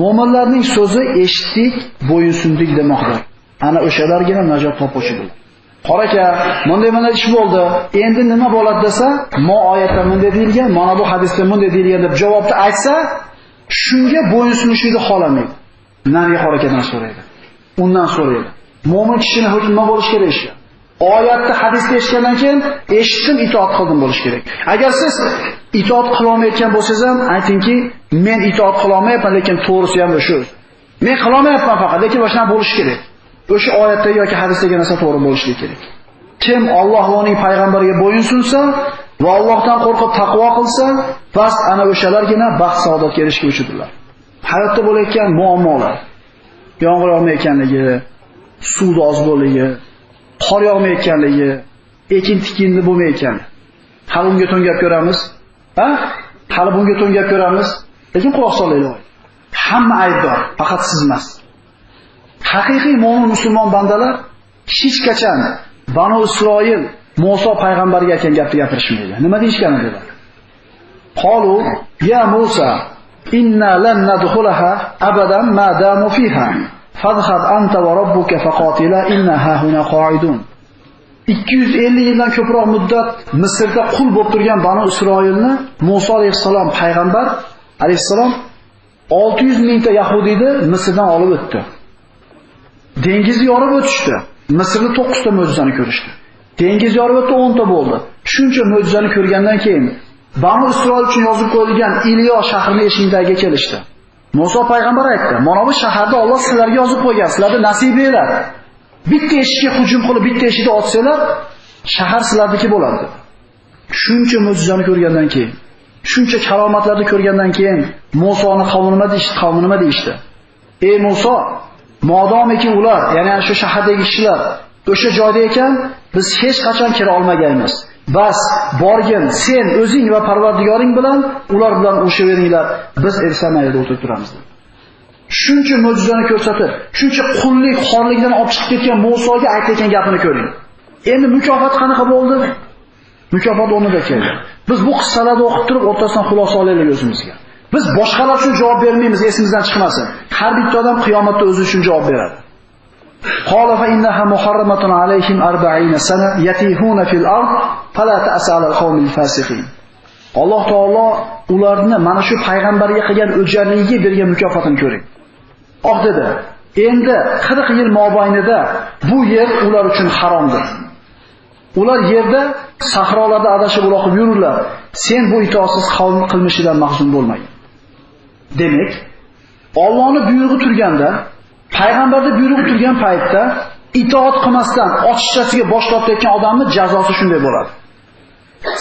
mo'minlarning so'zi eshitdik, bo'yinsundik demoqdir. Ana o'shalargina najot topuvchidir. Qora aka, bunday mana ish bo'ldi. Endi nima bo'ladi desa, mo oyatda bunday deyilgan, mana bu hadisda bunday deyilgan deb javobni aytsa, shunga bo'yinsunishni xohlamaydi. Nariga harakadan so'raydi. Undan so'raydi. Mo'min kishining hukmi nima bo'lish kerak ishi? Oyatni hadisda eshitgandan keyin eshitdim, itoat qildim bo'lish kerak. Agar siz itoat qila olmayotgan bo'lsangiz ham aytingki, men itoat qila olmayapman, lekin to'g'risi ham o'sha. Men qila olmayapman faqat, lekin boshdan bo'lish kerak. O'sha oyatda yoki hadisdagi narsa to'g'ri bo'lishi kerak. Kim Alloh va uning payg'ambariga bo'yinsunsa va Allohdan qo'rqib taqvo qilsa, bas ana o'shalargina baxt saodatga erishuvchidirlar. Hayotda bo'layotgan muammolar, yomg'ir yog'mayotganligi, suvda oz bo'ligi, qor yog'mayotganligi, ekin tikinli bo'lmayotganligi. Hali unga to'ngab ko'ramiz. Ha? Hali bunga to'ngab ko'ramiz. Lekin quloq solaylik. Hamma aybdor, faqat siz emas. Haqiqiy mo'min musulmon bandalar hech qachon Banu Isroil Musa payg'ambarga aytgan gapni gapirishmaydi. Nima deyishgan edilar? Qalu ya Musa inna lan nadkhulaha abadan ma damu fiha. Fadhhab anta va robbuka faqatila inna hahuna qa'idun. 250 yildan ko'proq muddat Misrda qul bo'lib turgan Banu Isroilni Musa alayhissalom payg'ambar alayhissalom 600 mingta yahudiyni Misrdan olib o'tdi. Dengizni yorib o'tishdi. Misrda 9 ta mo'jizani ko'rishdi. Dengiz yorib o'tdi, 10 ta bo'ldi. Shuncha mo'jizani ko'rgandan keyin Banu Isroil uchun yozib qo'yilgan Iliyo shahrining eshigiga kelishdi. Musa payg'ambar aytdi: "Mana bu shaharda Alloh sizlarga yozib qo'ygan, sizlarga nasib etadi. Bitta eshikka hujum qilib, bitta eshikni ochsanglar, shahar sizlarniki bo'ladi" dedi. Shuncha mo'jizani ko'rgandan keyin, shuncha karomatlarni ko'rgandan keyin Musoni qavmi nima deyishdi? Qavmi nima deyishdi? Ey Muso, modomiki ular, ya'ni shu shahardagi kishilar o'sha joyda ekan, biz hech qachon kira olmaganmiz. Bas, borgin, sen o'zing va Parvardigoring bilan ular bilan urushaveringlar, biz esa mayda o'tirib turamiz dedi. Shuncha mo'jizani ko'rsatib, shuncha qullik, xorlikdan olib chiqib ketgan Musoga aytgan gapini ko'ring. Endi mukofot qanaqa bo'ldi? Mukofot o'rnida keldi. Biz bu qissalarni o'qib turib, o'rtasidan xulosa olaylik o'zimizga. Biz boshqalar uchun javob bermaymiz, esimizdan chiqmasin. Har bitta odam qiyomatda o'zi uchun javob beradi. Qala fa innaha muharramatun alayhim 40 sana yatihuna fil ard fala ta'sa alal qawmil fasiqin. Alloh taolo ularni mana shu payg'ambarga qilgan o'jarligiga bergan mukofotini ko'ring. Oq dedi. Endi 40 yil mobaynida bu yer ular uchun haromdir. Ular yerda sahrolarda adashib uloqib yururlar. Sen bu itoatsiz qavm qilmishidan mahzun bo'lmagin. Demak, Allohning buyrug'i turganda, payg'ambarning buyrug'i turgan paytda itoat qilmasdan ochiqchasiga bosh tortayotgan odamning jazosi shunday bo'ladi.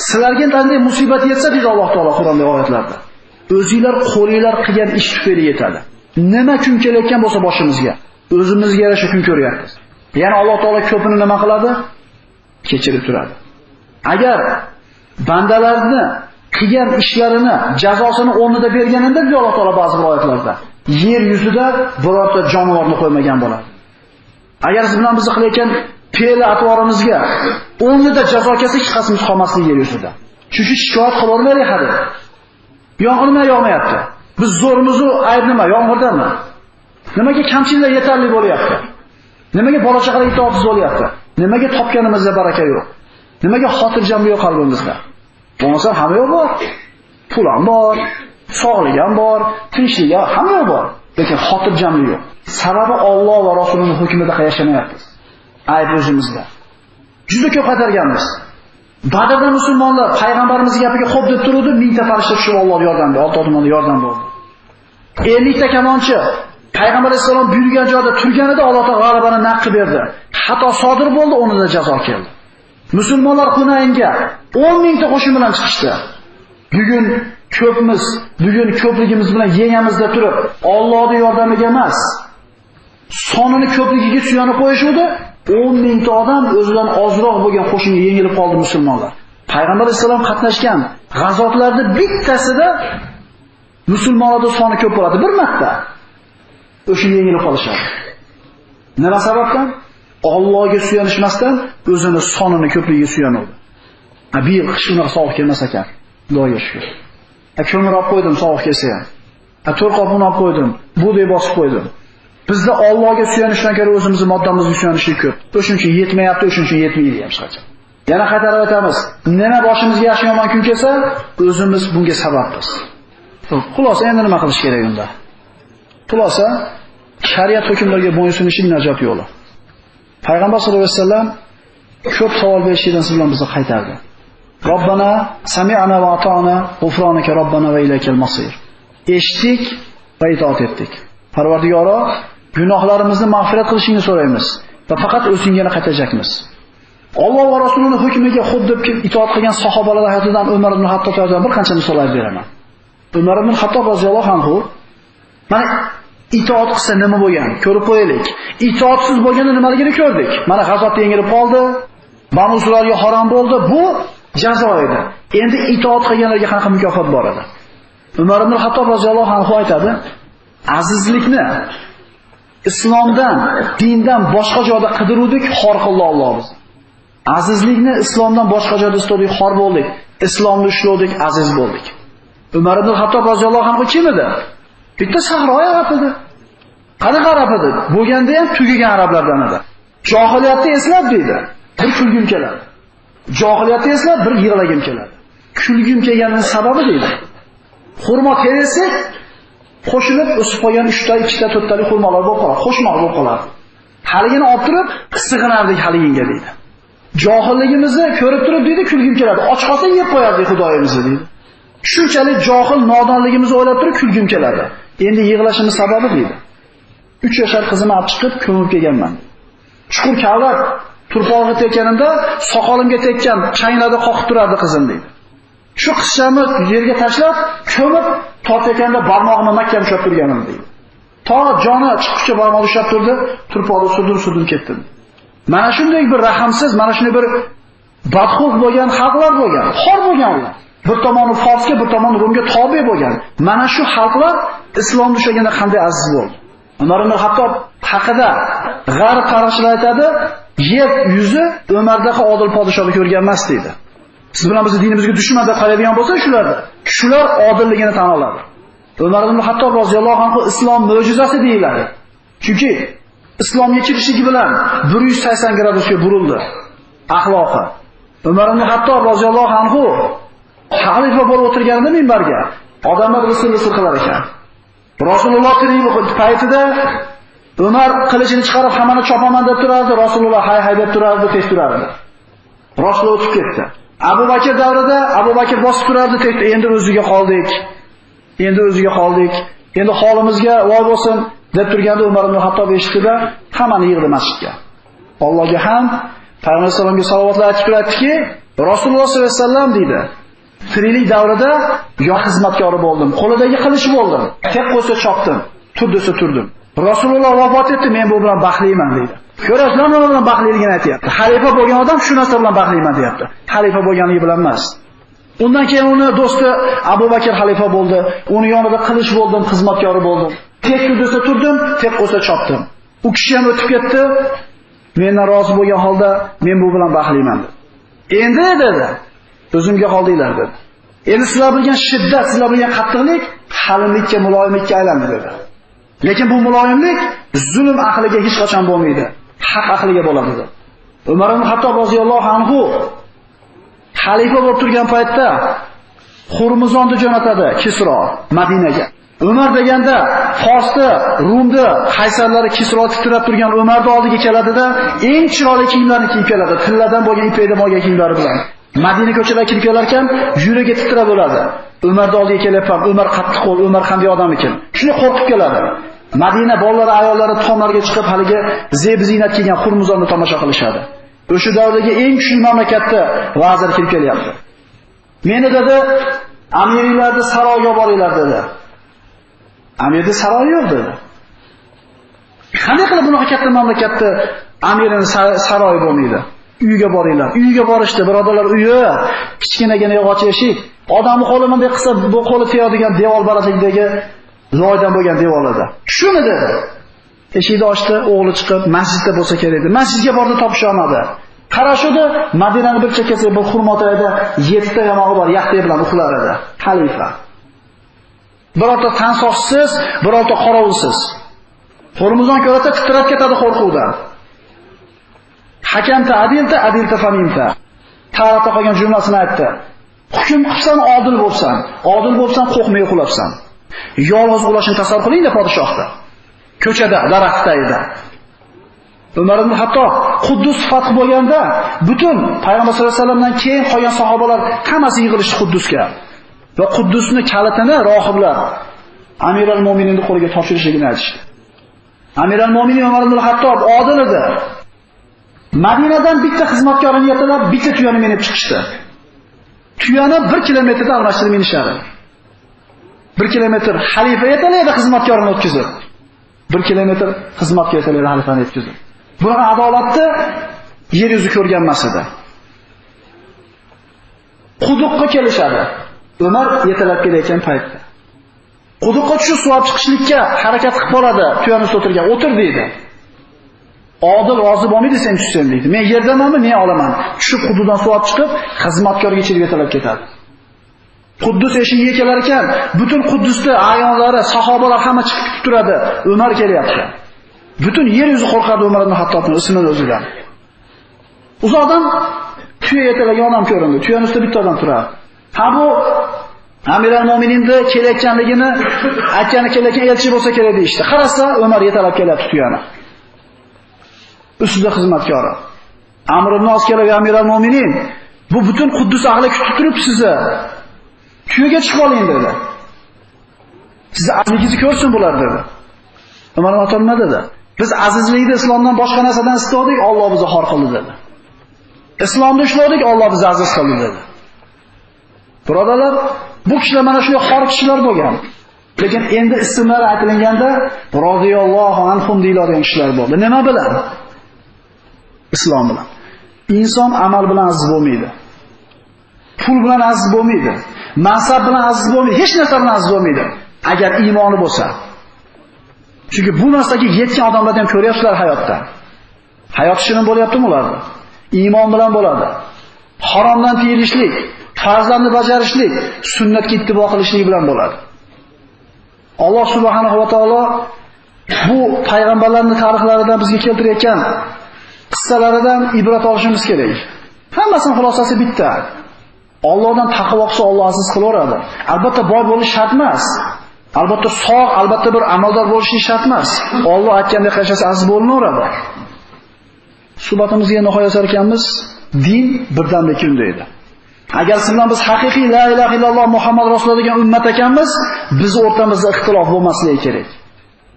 Sizlarga qanday musibat yetsa, deydi Alloh taolo Qur'ondagi oyatlarda, o'zinglar qo'linglar qilgan ish tufayli yetadi. Nima kun kelayotgan bo'lsa boshimizga, o'zimizga yarasha kun ko'ryapmiz. Ya'ni Alloh taolo ko'pini nima qiladi? Kechirib turadi. Agar bandalarni qilgan ishlarini jazosini o'rnida berganida, deydi Alloh taolo ba'zi bir oyatlarda, yer yuzida birorta jonivorni qo'ymagan bo'ladi. Agar siz bilan bizni qilayotgan fe'l atvorimizga o'rnida jazo kelsa, hech qaysimiz qolmasligi yer yuzida. Chunki shikoyat qila olmaylik hali. Yomg'ir nima yog'mayapti? Biz zo'rimiz-u ayb nima? Yomg'irdami? Nimaga kamchiliklar yetarli bo'lyapti? Nimaga bola chaqalar itoatsiz bo'lyapti? Nimaga topganimizda baraka yo'q? Nimaga xotirjamlik yo'q qalbimizda? Bo'lmasa hamma yo'q bor. Pul ham bor, sog'lik ham bor, tinchlik ham, hamma yo'q bor. Lekin xotirjamlik yo'q. Sababi Alloh va Rasulining hukmida yashamayapmiz. Ayb o'zimizda. Juda ko'p qaytarganmiz. Badrda musulmonlar payg'ambarimiz gapiga xo'p deb turdi, 1000 ta farishta tushib Alloh yordam berdi, olti odamga yordam bo'ldi. 50 ta kamonchi payg'ambar alayhisalom buyurgan joyda turganida Alloh taolo g'alabani naq qilib berdi. Xato sodir bo'ldi, o'rnida jazo keldi. Musulmonlar Hunaynga 10 mingta qo'shin bilan chiqishdi. Bugun ko'pmiz, bugun ko'pligimiz bilan yengamiz deb turib, Allohning yordamiga emas, sonini ko'pligiga suyanib qo'yishuvdi. 10 mingta odam o'zidan ozroq bo'lgan qo'shinga yengilib qoldi musulmonlar. Payg'ambar alayhisalom qatnashgan g'azotlarda bittasida musulmonlarda soni ko'p bo'ladi, bir marta. O'sha yengilib qolishadi. Nima sababdan? Allohga suyanishmasdan o'zini sonini ko'pligiga suyanadi. Ha, bir yil qish unaqa sovuq kelmas ekan. Xudoga shukr. Ha, ko'mir olib qo'ydim, sovuq kelsa ham. Ha, to'rt qop un olib qo'ydim, bug'doy bosib qo'ydim. Bizda Allohga suyanishdan ko'ra o'zimizni moddamizga suyanishlik ko'p. O'shuning uchun yetmayapti, o'shuning uchun yetmaydi ham hech qachon. Yana qaytarib aytamiz, nima boshimizga yaxshi yomon kun kelsa, o'zimiz bunga sababmiz. Xulosa, endi nima qilish kerak unda? Xulosa, shariat hukmlariga bo'ysunishning najot yo'li. Payg'ambar sollallohu alayhi vasallam ko'p savol berishidan siz bilan bizni qaytardi. Robbana sami'na va ata'na g'ufronaka robbana va ilaykal masir. Eshitdik va itoat etdik. Parvardigoro, gunohlarimizni mag'firat qilishingni so'raymiz va faqat o'zingga qaytajakmiz. Alloh va Rasulining hukmiga xuddi itoat qilgan sahobalar hayotidan Umar ibn Hattob hayotidan bir qancha misollar beraman. Umar ibn Hattob roziyallohu anhu mana itoat qilsa nima bo'lgan? Ko'rib qo'yaylik. Itoatsiz bo'lganda nimaligini ko'rdik. Mana g'azotda yengilib qoldi, Banu Isroilga harom bo'ldi. Bu jazo edi. Endi itoat qilganlarga qanaqa mukofot bor edi? Umar ibn Hattob roziyallohu anhu aytadi: azizlikni islomdan, dindan boshqa joyda qidiruvdik, xor qildi Alloh bizni. Azizlikni islomdan boshqa joyda istadik, xor bo'ldik. Islomni ushladik, aziz bo'ldik. Umar ibn Hattob roziyallohu anhu kim edi? Bitta sahro arab edi. Qanaqa arab edi? Bo'lganda ham tugagan arablardan edi. Johiliyatni eslab deydi, bir kulgim keladi. Johiliyatni eslab bir yig'lagim keladi. Kulgim kelganining sababi deydi. Xurmo terisi Qo'shilib o'sib qolgan 3 ta, 2 ta, 4 talik xurmolar bo'lib qoladi, qo'shmoq bo'lib qoladi. Haligini olib turib, sig'inardik haliginga deydi. Johilligimizni ko'rib turib deydi, kulgim keladi. Och qolsa yeb qo'yardik Xudoyimizni deydi. Shunchalik johil nodonligimizni o'ylab turib kulgim keladi. Endi yig'lashimiz sababi deydi. 3 yashar qizimni olib chiqib ko'mib kelganman. Chuqur kavlab turpog'i tekkanimda soqolimga tekkan changlarda qoqib turardi qizim deydi. Shu qizchamni yerga tashlab, ko'mib tortayotganda barmog'imni mahkam ushlab turganim deydi. To joni chiqquncha barmog'imni ushlab turdi, turpoqni surdim ketdim. Mana shunday bir rahmsiz, mana shunday bir badxulq bo'lgan xalqlar bo'lgan, xor bo'lgan ular. Bir tomoni Forsga, bir tomoni Rumga tobe bo'lgan. Mana shu xalqlar islom tushaganda qanday aziz bo'ldi. Umar ibn Xattob haqida g'arb tarixchilar aytadi, yer yuzi Umardaqa odil podshohni ko'rgan emas deydi. Siz bilan bizni dinimizga dushman deb qaraydigan bo'lsa shularda, shular odilligini tan oladi. Umar ibn Xattob roziyallohu anhu islom mo'jizasi deyiladi. Chunki islomga kirishligi bilan 180 gradusga burildi axloqi. Umar ibn Xattob roziyallohu anhu xalifa bo'lib o'tirganida minbarga odamlar g'isir-g'isir qilar ekan. Rasululloh tirik paytida Umar qilichini chiqarib hammani chopaman deb turardi, Rasululloh hay hay deb turardi, tez turardi. Rasululloh o'tib ketdi. Abu Bakr davrida Abu Bakr bosib turardi, tek endi o'ziga qoldik. Endi o'ziga qoldik. Endi holimizga voy bo'lsin deb turganda Umar ibn Xattob eshitdi-da, hammani yig'di masjidga. Allohga ham, Payg'ambar sollallohu salovatlar aytib turadiki, Rasululloh sollallohu alayhi vasallam deydi. Tiriklik davrida yo xizmatkori bo'ldim, qo'lidagi qilichi bo'ldim. Tek qo'ysa chopdim, tur desa turdim. Rasululloh vafot etdi, men bu bilan baxtliman deydi. Ko'rasizlar, nima bilan baxtliligini aytayapti. Xalifa bo'lgan odam shu narsa bilan baxtliman deyapti. Xalifa bo'lganligi bilan emas. Undan keyin uni do'sti Abu Bakr xalifa bo'ldi. Uni yonida qilich bo'ldim, xizmatkori bo'ldim. Tek tur desa turdim, tek qo'ysa chopdim. U kishi ham o'tib ketdi. Mendan rozi bo'lgan holda men bu bilan baxtliman dedi. Endi dedi, o'zimga qoldinglar dedi. Endi sizlar bilgan shiddat, sizlar bilgan qattiqlik halimlikka, muloyimlikka aylandi dedi. Lekin bu muloyimlik zulm ahliga hech qachon bo'lmaydi. Haq ahliga bo'ladi dedi. Umar ibn Xattob roziyallohu anhu xalifa bo'lib turgan paytda Xurmuzonni jo'natadi Kisro Madinaga. Umar deganda Forsda, Rumda qaysarlari Kisro titrab turgan Umarning oldiga keladida eng chiroyli kiyimlarni kiyib keladi. Tilladan bo'lgan, ipakdan bo'lgan kiyimlari bilan. Madina ko'chalarga kirib kelarkan yuragi titrab bo'ladi. Umarning oldiga kelyapman, Umar qattiq qo'l, Umar qanday odam ekan? Shuni qo'rqib keladi. Madina bolalari, ayollari tomlarga chiqib haligi zeb ziynat kiygan Xurmuzonni tomosha qilishadi. O'sha davrdagi eng kuchli mamlakatda vazir kirib kelyapti. Meni dedi, amirlarni saroyga boringlar dedi. Amirda saroyi yo'q dedi. Qanday qilib bunaqa katta mamlakatda amirning saroyi bo'lmaydi? Uyiga boringlar. Uyiga borishdi, birodarlar, uyi kichkinagina yog'och eshik. Odamning qo'li bunday qilsa, bu qo'li tegadigan devor balandligidagi loydan bo'lgan devor edi. Shuni dedi. Eshikni ochdi, o'g'li chiqib masjidda bo'lsa kerak edi. Masjidga bordi, topisha olmadi. Qarashudi, Madinaning bir chekkasida bir xurmo tagida 7 ta yamog'i bor, yaxta bilan uxlar edi. Xalifa. Birorta tansoqsiz, birorta qorovulsiz. Xurmuzon ko'rsa titrab ketadi qo'rquvdan. Hakamta adilta, adilta famimta. Tarixda qolgan jumlasini aytdi. Hukm qilsan odil bo'lsan, odil bo'lsan qo'rqmay uxlabsan. Yolg'iz uxlashini tasavvur qiling-da podshohda. Ko'chada, daraxt tagida. Umar ibn Xattob Quddus fath bo'lganda butun Payg'ambar sollallohu alayhi vasallamdan keyin qolgan sahobalar hammasi yig'ilishdi Quddusga. Va Quddusni kalitini rohiblar Amir al-Mo'mininning qo'liga topshirishligini aytishdi. Amir al-Mo'minin Umar ibn Xattob odil edi. Madinadan bitta xizmatkorini yetalab, bitta tuyani minib chiqishdi. Tuyani 1 kilometrda almashtirib minishadi. 1 kilometr xalifa yetalaydi xizmatkorini o'tkazib. 1 kilometr xizmatkor yetalaydi xalifani yetkazib. Bunaqa adolatni yer yuzi ko'rgan emas edi. Quduqqa kelishadi. Umar yetalab kelayotgan paytda. Quduqqa tushib suv olib chiqishlikka harakat qilib qoladi. Tuyani ustida o'tirgan, o'tir deydi. Odil rozi bo'lmaydi sen tushsang deydi. Men yerdamanmi, men olaman. Tushib quduqdan suv olib chiqib, xizmatkorga ichirib yetalab ketadi. Quddus eshigiga kelar ekan, butun Quddusda ayonlari, sahobalar hamma chiqib kutib turadi. Umar kelyapti. Butun yer yuzi qo'rqadi Umar ibn Xattobning ismini o'zidan. Uzoqdan tuya yetalagan odam ko'rindi. Tuyaning ustida bitta odam turadi. Ha bu Amiral Mo'mininni kelayotganligini aytgani kelayotgan elchi bo'lsa kerak deyishdi. Qarasa Umar yetalab kelyapti tuyani. Ustida xizmatkori. Amr ibn Os kelib, Amiral Mo'minin, bu butun Quddus ahli kutib turib sizni. Tuyaga chiqib oling dedi. Sizni azizligingizni ko'rsin bular dedi. Umar nima dedi? Biz azizlikni islomdan boshqa narsadan istadik, Alloh bizni xor qildi dedi. Islomni ushladik, Alloh bizni aziz qildi dedi. Birodarlar, bu kishilar mana shunday xor kishilar bo'lgan. Lekin endi ismlari aytilganda roziyallohu anhum deyiladigan kishilar bo'ldi. Nima bilan? Islom bilan. Inson amal bilan aziz bo'lmaydi. Pul bilan aziz bo'lmaydi. Mansab bilan aziz bo'lmaydi. Hech narsa bilan aziz bo'lmaydi. Agar iymoni bo'lsa. Chunki bu narsaga yetgan odamlarni ham ko'ryapsizlar hayotda. Hayot shirin bo'lyaptimi ularda? Iymon bilan bo'ladi. Haromdan tiyilishlik, farzlarni bajarishlik, sunnatga ittibo qilishlik bilan bo'ladi. Alloh subhanahu va taolo bu payg'ambarlarning tarixlaridan bizga keltirayotgan qissalaridan ibrat olishimiz kerak. Hammasining xulosasi bitta. Allohdan taqvo qilsa Alloh aziz qilaveradi. Albatta boy bo'lish shart emas. Albatta sog', albatta bir amaldor bo'lish shart emas. Alloh aytgandek qilsa aziz bo'laveradi. Suhbatimizga nihoyat ekanmiz, din birdamlik undaydi. Agar siz bilan biz haqiqiy la ilaha illalloh Muhammad rasululloh degan ummat ekanmiz, biz o'rtamizda ixtilof bo'lmasligi kerak.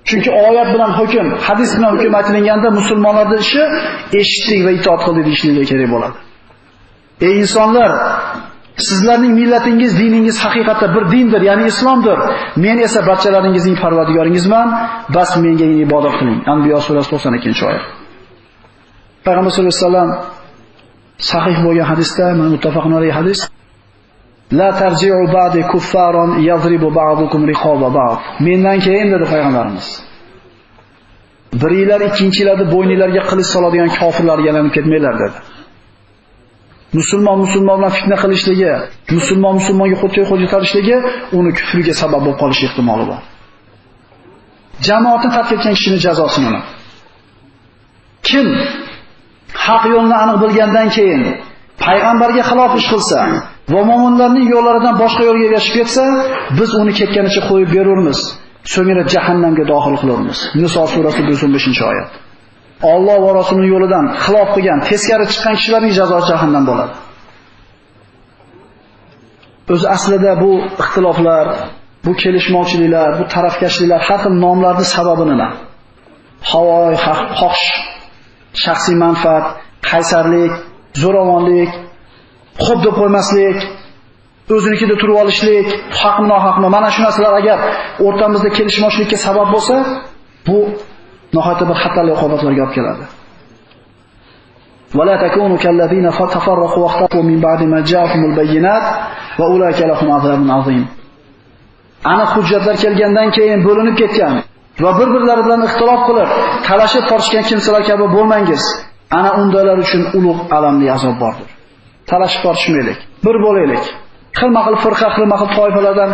Chunki oyat bilan hukm, hadis bilan hukm aytilganda musulmonlarning ishi eshitdik va itoat qildik deyishligi kerak bo'ladi. Ey insonlar, sizlarning millatingiz, diningiz haqiqatda bir dindir, ya'ni islomdir. Men esa barchalaringizning parvardigoringizman, bas menga ibodat qiling. Anbiyo surasi 92-oyat. Payg'ambar sollallohu alayhi vasallam sahih bo'lgan hadisda, mana muttafaqun alayhi hadis, la tarji'u ba'di kuffaron yadribu ba'dukum riqoba ba'd. Mendan keyin dedi payg'ambarimiz, biringlar ikkinchilarni bo'ynilariga qilich soladigan kofirlarga aylanib ketmanglar dedi. Musulmon musulmon bilan fitna qilishligi, musulmon musulmonga qo'l ko'tarishligi uni kufriga sabab bo'lib qolish ehtimoli bor. Jamoatni tark etgan kishining jazosi nima? Kim haq yo'lni aniq bilgandan keyin payg'ambarga xilof ish qilsa va mo'minlarning yo'llaridan boshqa yo'lga ergashib ketsa, biz uni ketganicha qo'yib berurmiz. So'ngra jahannamga daxil qilurmiz. Niso surasi 115-oyat. Alloh va Rasulining yo'lidan xilof qilgan, teskari chiqqan kishilarning jazosi jahannam bo'ladi. O'z aslida bu ixtiloflar, bu kelishmovchiliklar, bu tarafkashliklar har xil nomlarning sababi nima? Havoy, xohish, shaxsiy manfaat, qaysarlik, zo'ravonlik, xo'p deb qo'ymaslik, o'zinikida turib olishlik, haqmi nohaqmi, mana shu narsalar agar o'rtamizda kelishmovchilikka sabab bo'lsa, bu nihoyatda bir xatarli oqibatlarga olib keladi. Va la takunu kallazina tafarraqu waqtatu min ba'di ma ja'ahumul bayyinat va ulaika lahum azabun azim. Aniq hujjatlar kelgandan keyin bo'linib ketgan va bir-birlari bilan ixtilof qilib, talashib tortishgan kimsalar kabi bo'lmangiz. Ana undalar uchun ulug' alamli azob bordir. Talashib tortishmaylik, bir bo'laylik. Xilma-xil firqa, xilma-xil toifalardan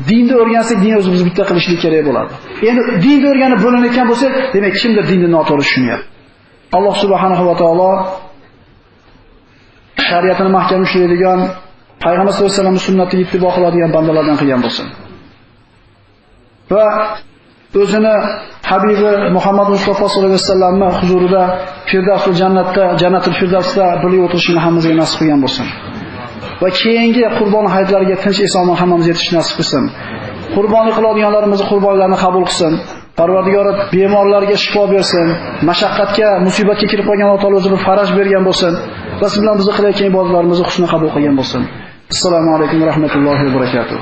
dinni o'rgansak, din o'zimiz bitta qilishlik kerak bo'ladi. Endi dinni o'rganib bo'linayotgan bo'lsak, demak kimdir dinni noto'g'ri tushunyapti. Alloh subhanahu va taolo shariatini mahkam ushlaydigan, Payg'ambar sollallohu alayhi vasallam sunnatiga ittibo qiladigan bandalardan qilgan bo'lsin. Va o'zini habibi Muhammad Mustafa sollallohu alayhi vasallamning huzurida Firdavsul jannatda, Jannatul Firdavsda birga o'tirishini hammamizga nasib qilgan bo'lsin. Va keyingi qurbon hayitlariga tinch eson hammamiz yetishni nasib qilsin. Qurbonlik qiladiganlarimizni qurbonlarini qabul qilsin. Parvardigor bemorlarga shifo bersin, mashaqqatga, musibatga kirib qolgan Alloh taolo o'zi bir faraj bergan bo'lsin. Va siz bilan bizni qilayotgan ibodatlarimizni husni qabul qilgan bo'lsin. Assalomu alaykum va rahmatullohi va barakatuh.